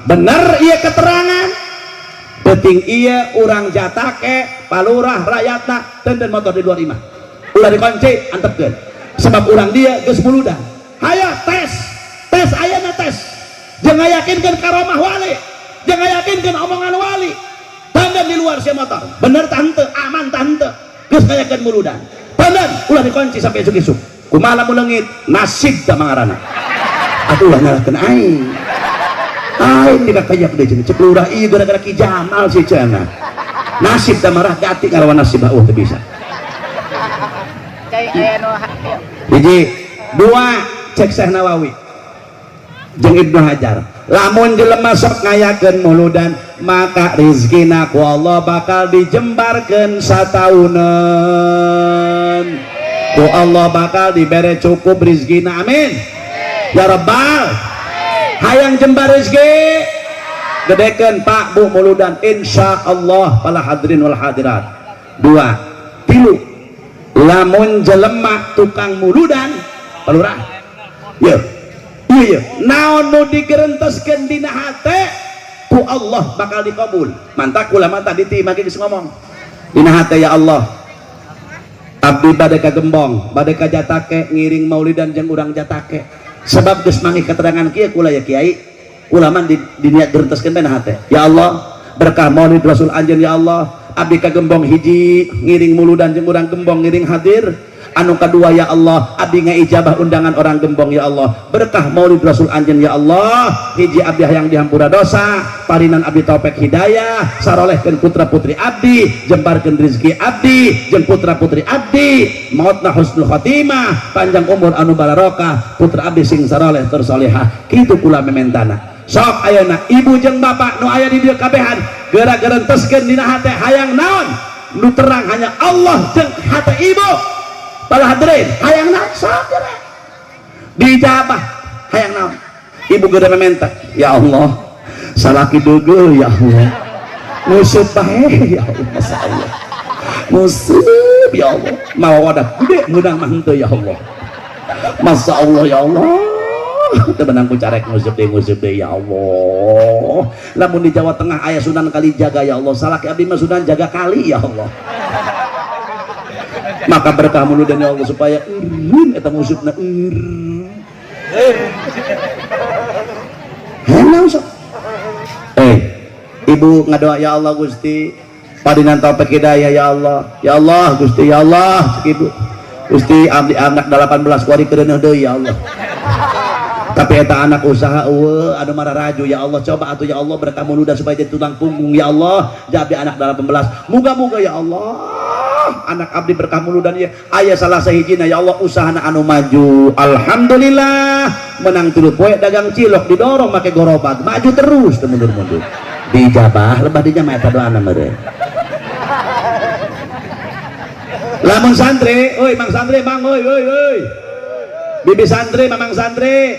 Speaker 1: Bener ieu keterangan. Penting iya urang Jatake, palurah rakyatna tenden motor di luar imah. Ulah dikunci, antepkeun. Sebab urang dia geus muludan. Hayo tes, tes ayeuna tes. Jangan yakinkan karomah wali, jangan yakinkan omongan wali. Tenden di luar si motor. Bener tante, aman tante. Geus ngayakeun muludan. Tenden ulah dikunci sampai esuk-esuk. Kumaha lamun leungit, nasib da mangarana. Atuh ulah nyalahkeun aing. Aing tidak kayak deui cenah. Cek lurah ieu gara-gara Ki Jamal sih cenah. Nasib da marah gati ngalawan nasib eueuh teu bisa.
Speaker 2: Cai aya nu
Speaker 1: Hiji, dua, cek Syekh Nawawi jeung Ibnu Hajar. Lamun jelema sok ngayakeun muludan, maka rizkina ku Allah bakal dijembarkeun satauneun. Ku Allah bakal dibere cukup rizkina. Amin. Ya Rabbal. Hayang jembar rezeki, gedekeun Pak Bu muludan insya Allah para hadirin wal hadirat. Dua, tilu, lamun jelema tukang muludan palurah ye iya naon nu digerenteskeun dina hate ku Allah bakal dikabul. Mantak ulama tadi ti maki geus ngomong dina hate, ya Allah abdi bade ka Gembong, bade ka Jatake ngiring maulidan jeung urang Jatake, sebab geus manggih keterangan kieu kula ya kiai. Ulama di niat gerenteskeun dina hate, ya Allah berkah maulid Rasul anjeun ya Allah abdi ka Gembong hiji ngiring muludan jeung urang Gembong ngiring hadir, anu kedua ya Allah abdi ngaijabah undangan orang Gembong ya Allah berkah maulid Rasul anjeun ya Allah, hiji abdi hayang dihampura dosa, parinan abdi taufik hidayah, sarolehkeun putra putri abdi, jembarkeun rezeki abdi jeung putra putri abdi, mautna husnul khotimah, panjang umur anu barokah, putra abdi sing saroleh tersolehah. Kitu kula mementana. Sok ayeuna ibu jeung bapak nu aya di dieu kabehan geura gerenteskeun dina hate hayang naon nu terang hanya Allah jeung hate ibu. Para hadirin hayang naon sok geura dijabah hayang naon. Ibu geura meminta, ya Allah salaki deugeuh ya Allah nguseup bae ya Allah, masa Allah nguseup ya Allah mawa wadah gede meunang mah henteu ya Allah, masa Allah ya Allah teu menang ku carek nguseup deui ya Allah. Lamun di Jawa Tengah aya Sunan Kalijaga ya Allah, salaki abdi mah Sunan Jaga Kali ya Allah, maka berkah muludan ya Allah supaya eureun eta ngusupna eureun. Hayang sok ibu ngadoa ya Allah Gusti padinan taufik hidayah ya Allah, ya Allah Gusti ya Allah ibu Gusti abdi anak 18 kuari kereuneuh deui ya Allah, tapi eta anak usaha eueuh anu mararaju ya Allah, coba atuh ya Allah berkah muludan supaya jadi tulang punggung ya Allah, jadi anak 18 muga-muga ya Allah anak abdi berkah muludan ya aya salah sahijina ya Allah usahana anu maju, alhamdulillah menang 3 poe dagang cilok didorong make gerobak maju terus teu mundur-mundur dijabah lebah dinya mah eta doana meureun. Lamun santri euy mang santri mang euy euy euy bibi santri mamang santri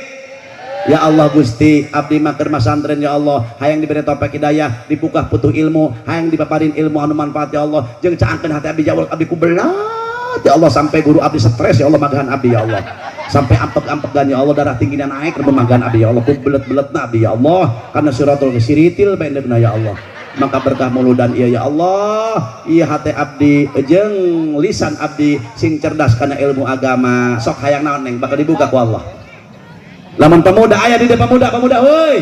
Speaker 1: ya Allah Gusti abdi mah keur masantren ya Allah hayang diberi taufik hidayah dibuka putuh ilmu hayang dipaparin ilmu anu manfaat ya Allah jeung caangkeun hati abdi jawab abdi ku belat ya Allah sampai guru abdi stres ya Allah magahan abdi ya Allah sampai ampek-ampekan ya Allah darah tingginya naik keur magahan abdi ya Allah ku belet-beletna abdi ya Allah karena siratul siritil bae ya Allah, maka berkah muludan iya ya Allah iya hati abdi jeung lisan abdi sing cerdas karena ilmu agama sok hayang naon neng bakal dibuka ku Allah. Lamun pemuda aya di pemuda, pemuda woi,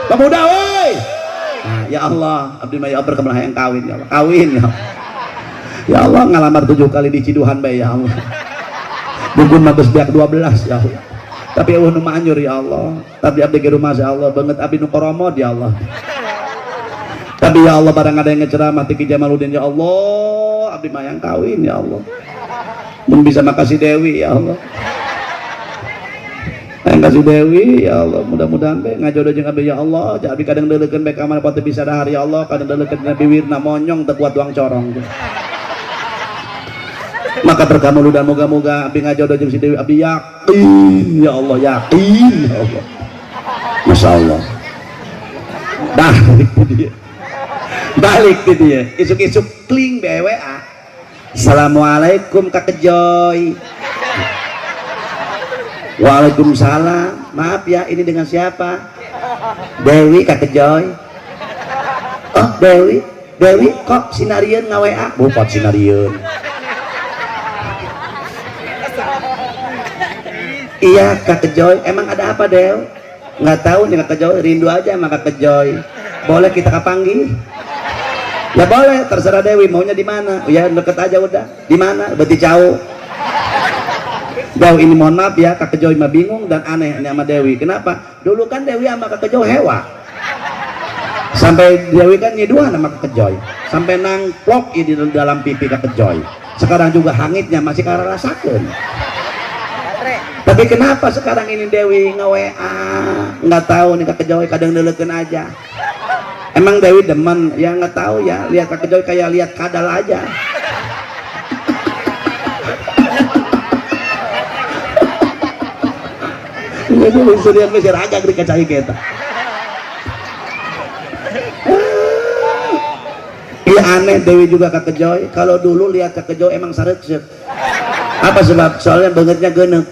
Speaker 1: pemuda woi. Nah, ya Allah abdi mah ya Allah berkah hayang kawin ya Allah, kawin ya Allah. Ya Allah ngalamar 7 kali di Ciduhan bae ya Allah. Bugun mah geus beak 12 ya Allah. Tapi eueuh nu manjur ya Allah. Tapi abdi ge rumah ya Allah banget abdi nu koromod ya Allah. Tapi ya Allah barang ada yang ngeceramah ti Ki Jamaluddin ya Allah, abdi mah yang kawin ya Allah. Mun bisa makasih Dewi ya Allah. Yang kasih Dewi ya Allah, mudah-mudahan be ngajodoh jeung abdi ya Allah. Jadi kadang deuleukeun bae ka mana teu bisa dahar ya Allah, kadang deuleukeun dina biwirna monyong teu kuat tuang corong. Maka berkamuludan moga-moga abdi ngajodoh jeung si Dewi, abdi yakin ya Allah, yakin ya Allah. Masya Allah. Dah dia. Balik ke dia. Isuk-isuk kling BWA. Assalamualaikum Kak Kejoy. Waalaikumsalam. Maaf ya, ini dengan siapa? Dewi Kak Kejoy. Oh, Dewi. Dewi kok sinarieun nga-WA? Bukan sinarieun. Iya Kak Kejoy, emang ada apa Dew? Nggak tahu nih Kak Kejoy, rindu aja sama Kak Kejoy. Boleh kita kapanggih? Ya boleh, terserah Dewi maunya di mana. Ya deket aja udah. Di mana? Berarti jauh. Jauh ini mohon maaf ya, Kak Kejoy mah bingung dan aneh ini sama Dewi. Kenapa? Dulu kan Dewi sama Kak Kejoy hewa. Sampai Dewi kan nyiduhan sama Kak Kejoy. Sampai nangplok di dalam pipi Kak Kejoy. Sekarang juga hangitnya masih karasakeun. Tapi kenapa sekarang ini Dewi nge-WA? Nggak tahu nih Kak Kejoy, kadang neleukeun aja. Emang Dewi demen? Ya nggak tahu ya, lihat Kak Kejoy kayak lihat kadal aja. Jadi surian mesir agak dikacai kita. Iya aneh Dewi juga Kak Kejoy. Kalau dulu lihat Kak Kejoy emang sareut. Apa sebab? Soalnya bangetnya genek.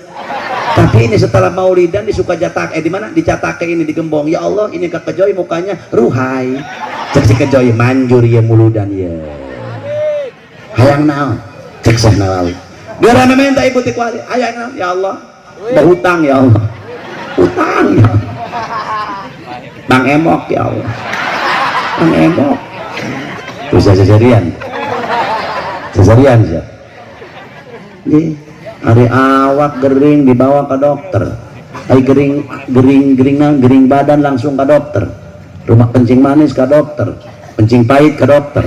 Speaker 1: Tapi ini setelah maulidan di Sukajatak, di mana? Di Catake ini di Gembong. Ya Allah, ini Kak Kejoy mukanya ruhai. Cek si Kejoy manjur ya muludan ya. Hayang naon? Cek Syekh Nawawi. Geura minta ibu ti kuari, hayang naon? Ya Allah. Berhutang ya Allah. Hutang ya. Bang Emok ya Allah. Bang Emok. Bisa seserian. Seserian sih. Nggih. Hari awak gering dibawa ke dokter. Ai gering gering geringan gering badan langsung ke dokter. Rumah kencing manis ke dokter, kencing pahit ke dokter.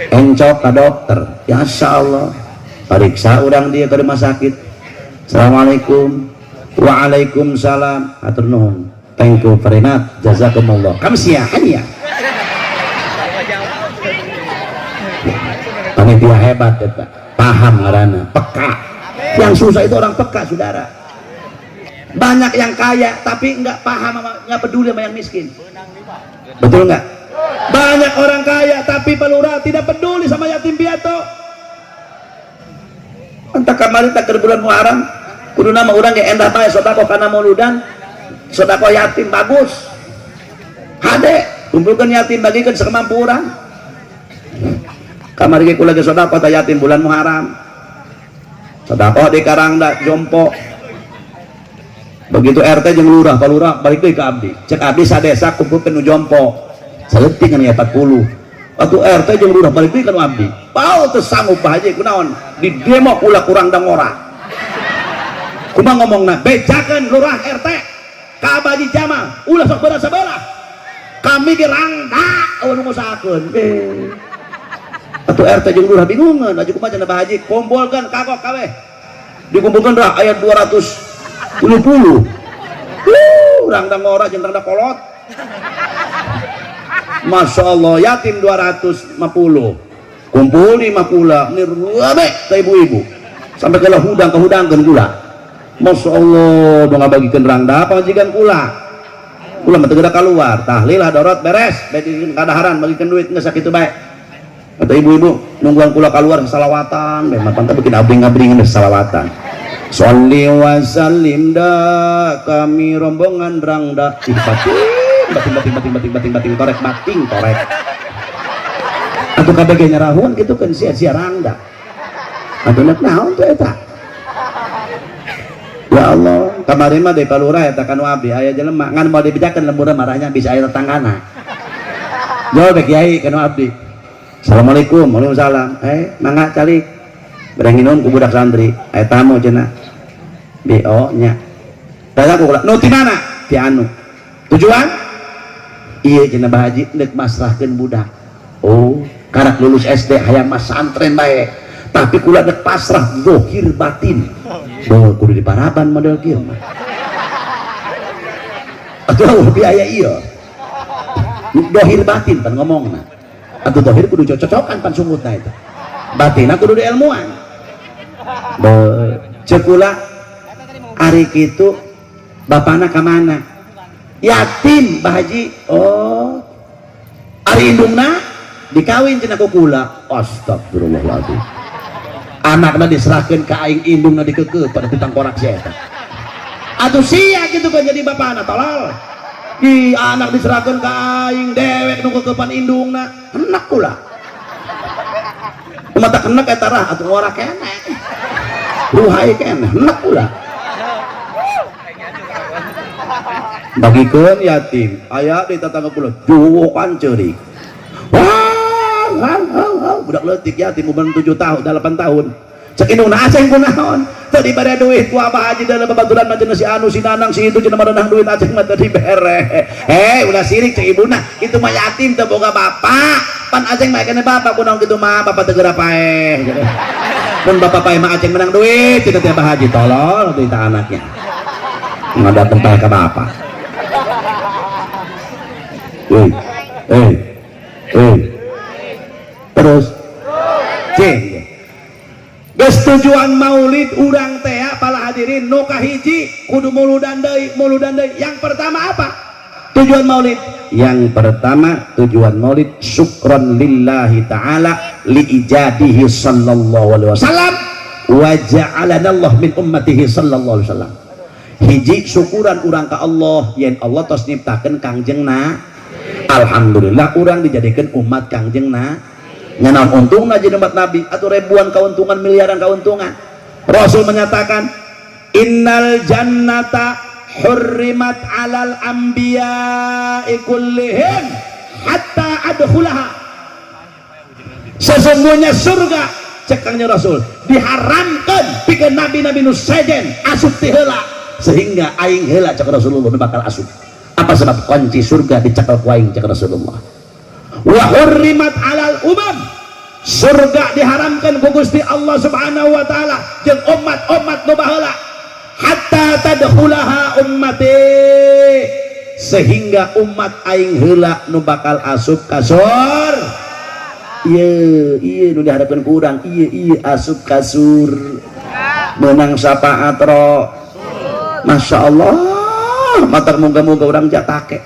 Speaker 1: Encok ke dokter. Ya Allah. Periksa orang dia ke rumah sakit. Assalamualaikum. Waalaikumsalam. Hatur nuhun. Thank you very much. Jazakumullah. Kamsia hanya. Panitia hebat eta. Paham ngaranna, peka. Yang susah itu orang peka, saudara. Banyak yang kaya tapi nggak paham, nggak peduli sama yang miskin. Betul nggak? Banyak orang kaya tapi pelurah tidak peduli sama yatim piatu. Entah kemarin tak bulan Muharram, kudu nama orang yang endah bae sedekah kana mauludan, sedekah yatim bagus. Hade, kumpulkan yatim bagikan sekemampu orang. Kamari ge kula ge sedekah ta yatim bulan Muharram. Sedekah di Karangda jompo. Begitu RT jeung lurah, Pak Lurah balik deui ka abdi. Cek abdi sadesa kumpulkeun nu jompo. Saleutik kan ya 40. Atuh RT jeung lurah balik deui ka nu abdi. Pau teu sanggup Pak Haji kunaon? Di demo kula kurang dangora. Kumaha ngomongna? Bejakeun lurah RT ka Haji Jamal, ulah sok beurah sabelah. Kami ge rangda eueuh nu ngusahakeun. Atuh RT jeung lurah bingungeun, aju kumaha cenah Pak Haji? Kumpulkeun kagok kabeh. Dikumpulkeun dah aya 270. Rangda ngora jeung rangda kolot. Masya Allah, yatim 250. Kumpul 5 kula, ini rame ke ibu-ibu. Sampai ke hudang kehudangkeun kula. Masya Allah, dong ngabagikeun rangda pamajikan kula. Kula mah teu geura kaluar, tahlil hadorot beres, bagikan kadaharan, bagikan duit geus sakitu bae. Atau ibu-ibu nungguan kula keluar salawatan, memang pantah bikin abring-abringan salawatan. Sholli wa sallim da kami rombongan rangda. Ih, bating bating bating bating bating bating bating torek bating torek. Atau kabeh nyarahuan gitu kan sia-sia rangda. Atuh nek naon tuh eta? Ya Allah, kamari mah deui palurah eta kanu abdi aya jelema ngan mau dibejakeun lemburna marahnya bisa aya tetanggana. Jawab kiai kanu abdi. Assalamualaikum, waalaikumsalam. Mangga calik. Berang minum ku budak santri. Aya tamu cenah. BO nya. Tanya ku kula, nu ti mana? Ti anu. Tujuan? Iya cenah Bah Haji deuk masrahkeun budak. Oh, karak lulus SD hayang mas santren bae. Tapi kula deuk pasrah zahir batin. Boh kudu diparaban model kieu mah. Atuh biaya ieu. Dohir batin pan ngomongna. Atuh dohir kudu cocokan pan sungutna eta. Batinna kudu dielmuan. Ceuk kula ari kitu bapana ka mana? Yatim Bah Haji. Oh. Ari indungna dikawin cenah ku kula. Astagfirullahaladzim. Anakna diserahkeun ka aing, indungna dikeukeuh pada tangkorak si eta. Atuh sia kitu kan jadi bapana tolol. Di anak diserahkeun ka aing dewek nu keukeupan indungna, enak kula. Mata kenek eta rah atuh ngora keneh. Ruhai keneh, enak kula. Bagikeun yatim, aya di tetangga kula juwukan ceurik. Wah, wah, wah, budak leutik yatim umur 7 tahun, 8 tahun. Cek indungna aceng kunaon? Teu dibere duit ku Abah Haji dalam babaturan mah cenah si anu si Nanang si itu cenah merenang duit aceng mah teu dibere. Hei, ulah sirik cek ibuna, itu mah yatim teu boga bapak. Pan aceng mah kene bapak kunaon kitu mah bapak teu geura paeh. Mun bapak paeh mah aceng menang duit cenah teh Abah Haji tolol teh anaknya. Ngadateng paeh ka bapak. Hei, hei, hei. Terus cing. Geus tujuan maulid urang teh para hadirin nu kahiji kudu muludan deui, muludan deui. Yang pertama apa? Tujuan maulid. Yang pertama tujuan maulid syukron lillahi ta'ala li ijadihi sallallahu alaihi wasallam wa ja'alana Allah min ummatihi sallallahu alaihi wasallam. Hiji syukuran urang ka Allah yen Allah tos nyiptakeun Kangjengna. Alhamdulillah urang dijadikeun umat Kangjengna. Nanaon untungna jadi umat Nabi atau ribuan keuntungan, miliaran keuntungan. Rasul menyatakan innal jannata hurrimat alal anbiya'i kullihim hatta adkhulaha. Sesungguhnya surga cek Kangjeng Rasul diharamkan pikeun nabi-nabi nu sejen asup ti heula sehingga aing heula cek Rasulullah nu bakal asup. Apa sebab kunci surga dicekel ku aing cek Rasulullah. Wa hurrimat alal umam, surga diharamkan ku Gusti Allah Subhanahu wa taala jeung umat-umat nu baheula hatta tadkhulaha ummati, sehingga umat aing heula nu bakal asup ka surga. Ieu ieu nu diharapkeun ku urang, ieu ieu asup ka surga meunang syafaat Rasul. Masya Allah, matak moga-moga urang jatake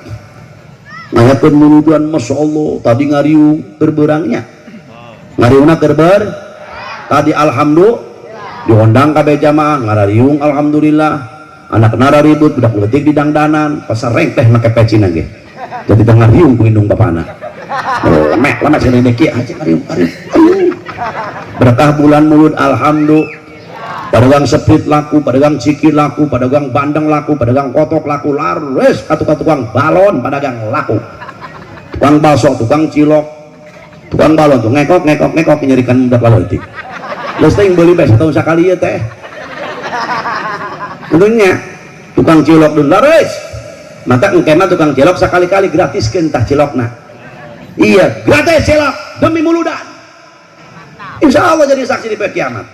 Speaker 1: ngayakeun muludan. Masya Allah, tadi ngariung berberangnya, ngariungna gerber tadi alhamdulillah diundang kabeh jamaah ngarariung alhamdulillah, anak nara ribut budak leutik di dangdanan pasar rengteh make pecina ge jadi teu ngariung ku indung bapana lemek lemek cenah kieu aja ngariung ngariung. Berkah bulan mulud alhamdulillah, pedagang sepit laku, pedagang ciki laku, pedagang bandeng laku, pedagang kotok laku, laris ka tukang balon pedagang laku, tukang bakso, tukang cilok, tukang balon tuh ngekok ngekok ngekok nyerikan budak leutik. Geus teh beli bae setahun sakali ieu teh. Untungnya tukang cilok dulu laris. Mata engke mah tukang cilok sakali-kali gratiskeun tah cilokna. Iya, gratis cilok demi muludan. Insya Allah jadi saksi di poe kiamat.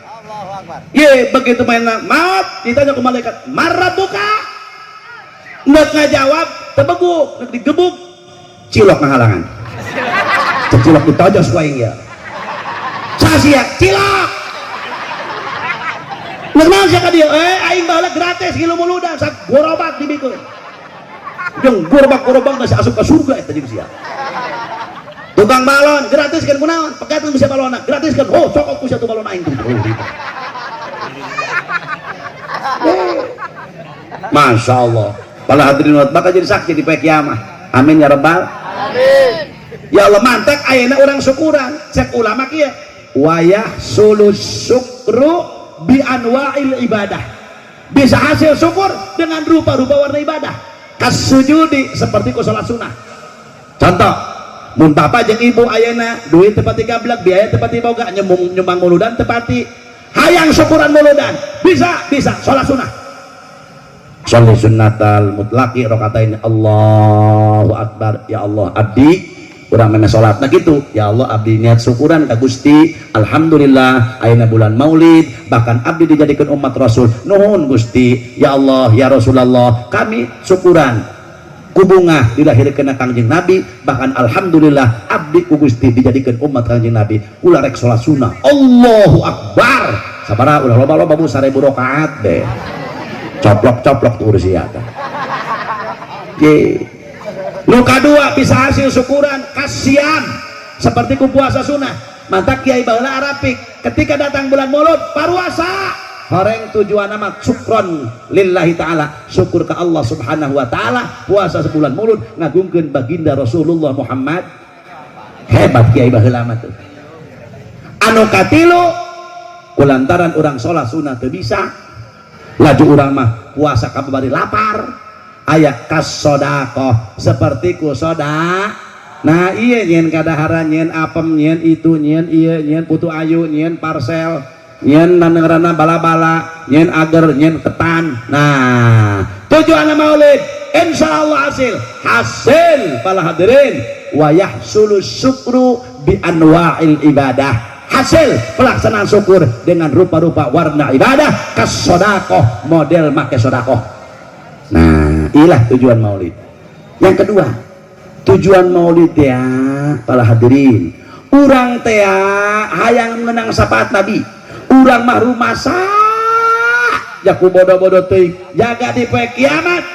Speaker 1: Ye, begitu main maaf ditanya ke malaikat, "Marabbuka?" Nek ngajawab, tebeguk, nek digebuk, cilok ngahalangan. Cek cilok ditojos ku aing ya. Sasia cilok. Nek naon sia ka dieu? Eh, aing baheula gratis ngilu muludan sak gorobak dibikeun. Jeung gorobak-gorobak geus asup ka surga eta jeung sia. Tukang balon gratis kan kunaon? Pegatkeun bisa balonna, gratis kan. Oh, cokot ku sia tuh balon aing tuh. Oh, gitu. Masya Allah. Para hadirin bakal jadi saksi di poe kiamat. Amin ya rabbal alamin. Ya Allah, mantak ayeuna urang syukuran. Cek ulama kieu, wayah sulus syukru bi anwa'il ibadah. Bisa hasil syukur dengan rupa-rupa warna ibadah. Kasujudi seperti ku salat sunnah. Contoh, mun bapak jeung ibu ayeuna duit teu pati gablek, biaya teu pati boga, nyumbang muludan teu pati, hayang syukuran muludan, bisa bisa salat sunnah. Sholli sunnatal mutlaqi rakatain, Allahu akbar, ya Allah abdi urang memeh salat nah gitu, ya Allah abdi niat syukuran ka Gusti, alhamdulillah ayeuna bulan Maulid bahkan abdi dijadikan umat Rasul, nuhun Gusti, ya Allah ya Rasulullah kami syukuran kubungah dilahirkeun Kangjeng Nabi, bahkan alhamdulillah abdi ku Gusti dijadikan umat Kangjeng Nabi, kula rek salat sunnah, Allahu akbar. Sabaraha ulah loba-loba bu, 1000 rakaat deh. Coplok-coplok tuh urus sia tah. Ye. Nu kadua bisa hasil syukuran kasihan seperti ku puasa sunnah. Mantak kiai baheula arapik ketika datang bulan Mulud paruasa horeng tujuan nama syukron lillahi ta'ala, syukur ke Allah subhanahu wa ta'ala, puasa sebulan Mulud ngagungkeun baginda Rasulullah Muhammad. Hebat kiai baheula mah tuh. Anu katilu, kulantaran urang sholat sunnah teu bisa, laju urang mah puasa kabari lapar, aya kasodakoh seperti ku soda. Nah iya, nyen kadaharan, nyen apem, nyen itu, nyen iya, nyen putu ayu, nyen parcel, nyen nanengrana bala-bala, nyen agar, nyen ketan. Nah, tujuan maulid insya Allah hasil hasil para hadirin, wa yahsulu syukru bi anwa'il ibadah, hasil pelaksanaan syukur dengan rupa-rupa warna ibadah, kasodakoh, model make sodakoh. Nah, inilah tujuan maulid. Yang kedua, tujuan maulid ya para hadirin, urang teh hayang menang syafaat Nabi. Urang mah rumasa jaku bodoh-bodoh teuing jaga di poe kiamat.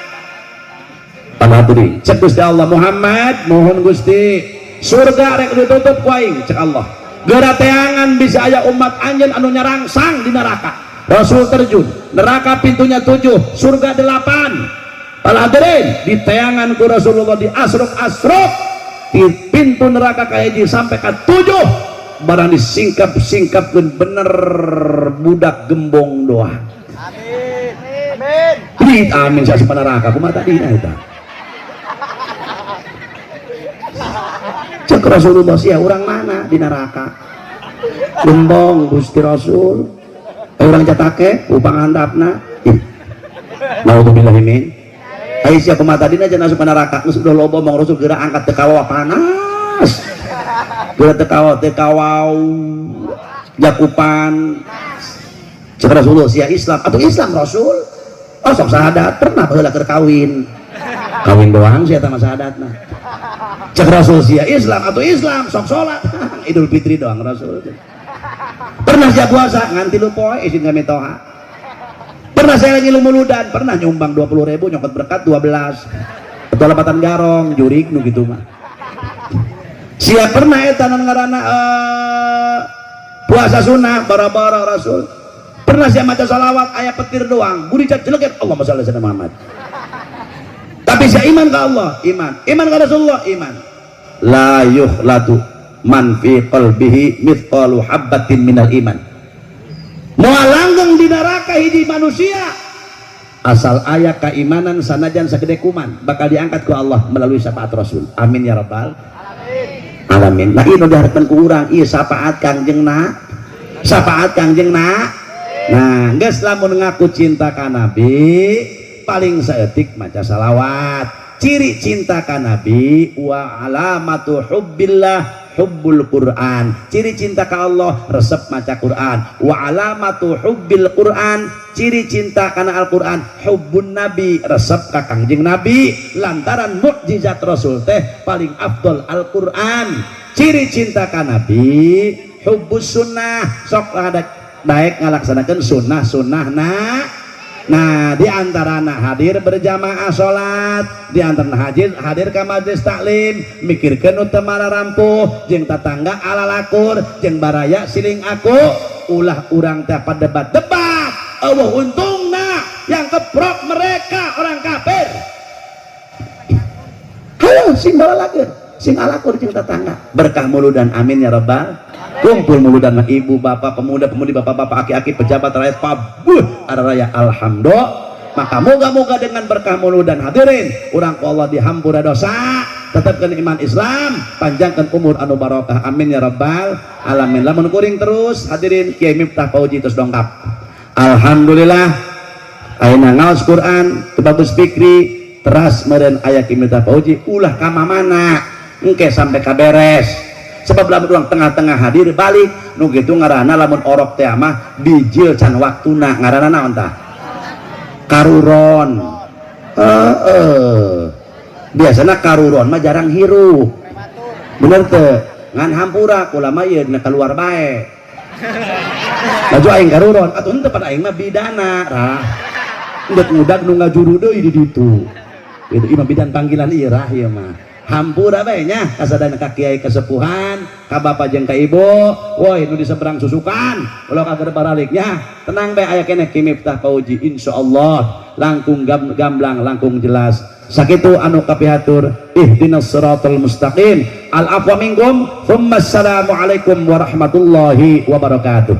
Speaker 1: Para hadirin, cek Gusti Allah, Muhammad mohon Gusti surga rek ditutup ku aing. Cek Allah, geura teangan bisa aya umat anjeun anu nyarangsang di neraka. Rasul terjun neraka, pintunya 7, surga 8. Para hadirin, di teangan ku Rasulullah di asruk-asruk di pintu neraka kahiji sampai ke 7, barang disingkap-singkapkeun bener budak gembong doang.
Speaker 2: Amin. Amin.
Speaker 1: Amin, amin saya simpan neraka kumaha tadi eta. Cek Rasulullah, sia orang mana di neraka? Gembong Gusti Rasul. Orang catake upang handapna. Ih. Naudzubillah min. Ai sia kumaha tadina cenah asup neraka, geus udah loba mong Rasul geura angkat teu kawawa panas. Geura teu kawawa teu kawau. Jakupan. Cek Rasulullah, sia Islam atau Islam Rasul? Oh sok sahadat pernah baheula keur kawin. Kawin doang sia tah mah sahadatna. Cek Rasul, sia Islam atau Islam sok salat. Idul Fitri doang Rasul. Pernah sia puasa ngan 3 poe izin kami toha. Pernah saya lagi muludan, pernah nyumbang 20.000 nyokot berkat 12. Betul lepatan garong, jurik nu gitu mah. Sia pernah eta nu ngaranna puasa sunnah bara-bara Rasul. Pernah sia maca salawat aya petir doang, buri cat jeleget Allahumma shalli ala Muhammad. Tapi sia iman ke Allah, iman. Iman ke Rasulullah, iman. La yuhlatu man fi qalbihi mithqalu habbatin minal iman. Moal langgeng di neraka hiji manusia asal aya keimanan sanajan sagede kuman, bakal diangkat ku Allah melalui syafaat Rasul. Amin ya rabbal alamin. Nah, ini diharapkan ku urang ieu syafaat Kangjeng na, syafaat Kangjeng na. Nah, geus lamun ngaku cinta ka Nabi paling saeutik maca salawat. Ciri cinta ka Nabi wa alamatu hubbillah hubbul Quran. Ciri cinta ka Allah resep maca Quran. Wa alamatu hubbil Quran, ciri cinta kana Al-Quran hubbun Nabi, resep ka Kangjeng Nabi lantaran mukjizat Rasul teh paling afdol Al-Quran. Ciri cinta ka Nabi hubbus sunnah, sok ada daek ngalaksanakeun sunnah-sunnah na. Nah, di antarana hadir berjamaah salat, di antarana hadir ka majelis taklim, mikirkeun nu teu rampuh, jeung tatangga ala lakur, jeung baraya siling aku, ulah urang teh padebat-debat. Eueuh untungna yang keprok mereka orang kafir. Hayo sing balalakeun, sing alakur jeung tetangga. Berkah muludan, amin ya rabbal. Kumpul muludan mah ibu, bapak, pemuda, pemudi, bapak-bapak, aki-aki, pejabat, rakyat, pabuh, ada raya alhamdulillah. Maka moga-moga dengan berkah muludan hadirin, urang ku Allah dihampura dosa, tetapkan iman Islam, panjangkan umur anu barokah, amin ya rabbal alamin. Lamun kuring terus hadirin, Kiai Miftah Fauzi terus dongkap. Alhamdulillah ayeuna ngaos Quran teu bagus fikri teras meureun aya Kiai Miftah Fauzi ulah ka mamana engke sampai ka beres. Sebab lamun urang tengah-tengah hadir balik nu kitu ngaranna lamun orok teh mah bijil can waktuna, ngaranna naon tah? Karuron. Heeh. Biasana karuron mah jarang hirup. Bener teu? Ngan hampura kula mah ieu keluar bae. Laju aing karuron atuh henteu pan aing mah bidana rah. Endek ngudag nu ngajuru deui di ditu. Itu imah bidan panggilan ieu rah ieu mah. Hampura bae nya kasadana ka kiai kesepuhan, ka bapa jeung ka ibu, woi nu di seberang susukan, ulah kager baralik nya. Tenang bae aya keneh Ki Miftah Pauji insyaallah langkung gamblang langkung jelas. Sakitu anu kapihatur ihdinas siratal mustaqim. Al afwa minkum. Thumma assalamualaikum warahmatullahi wabarakatuh.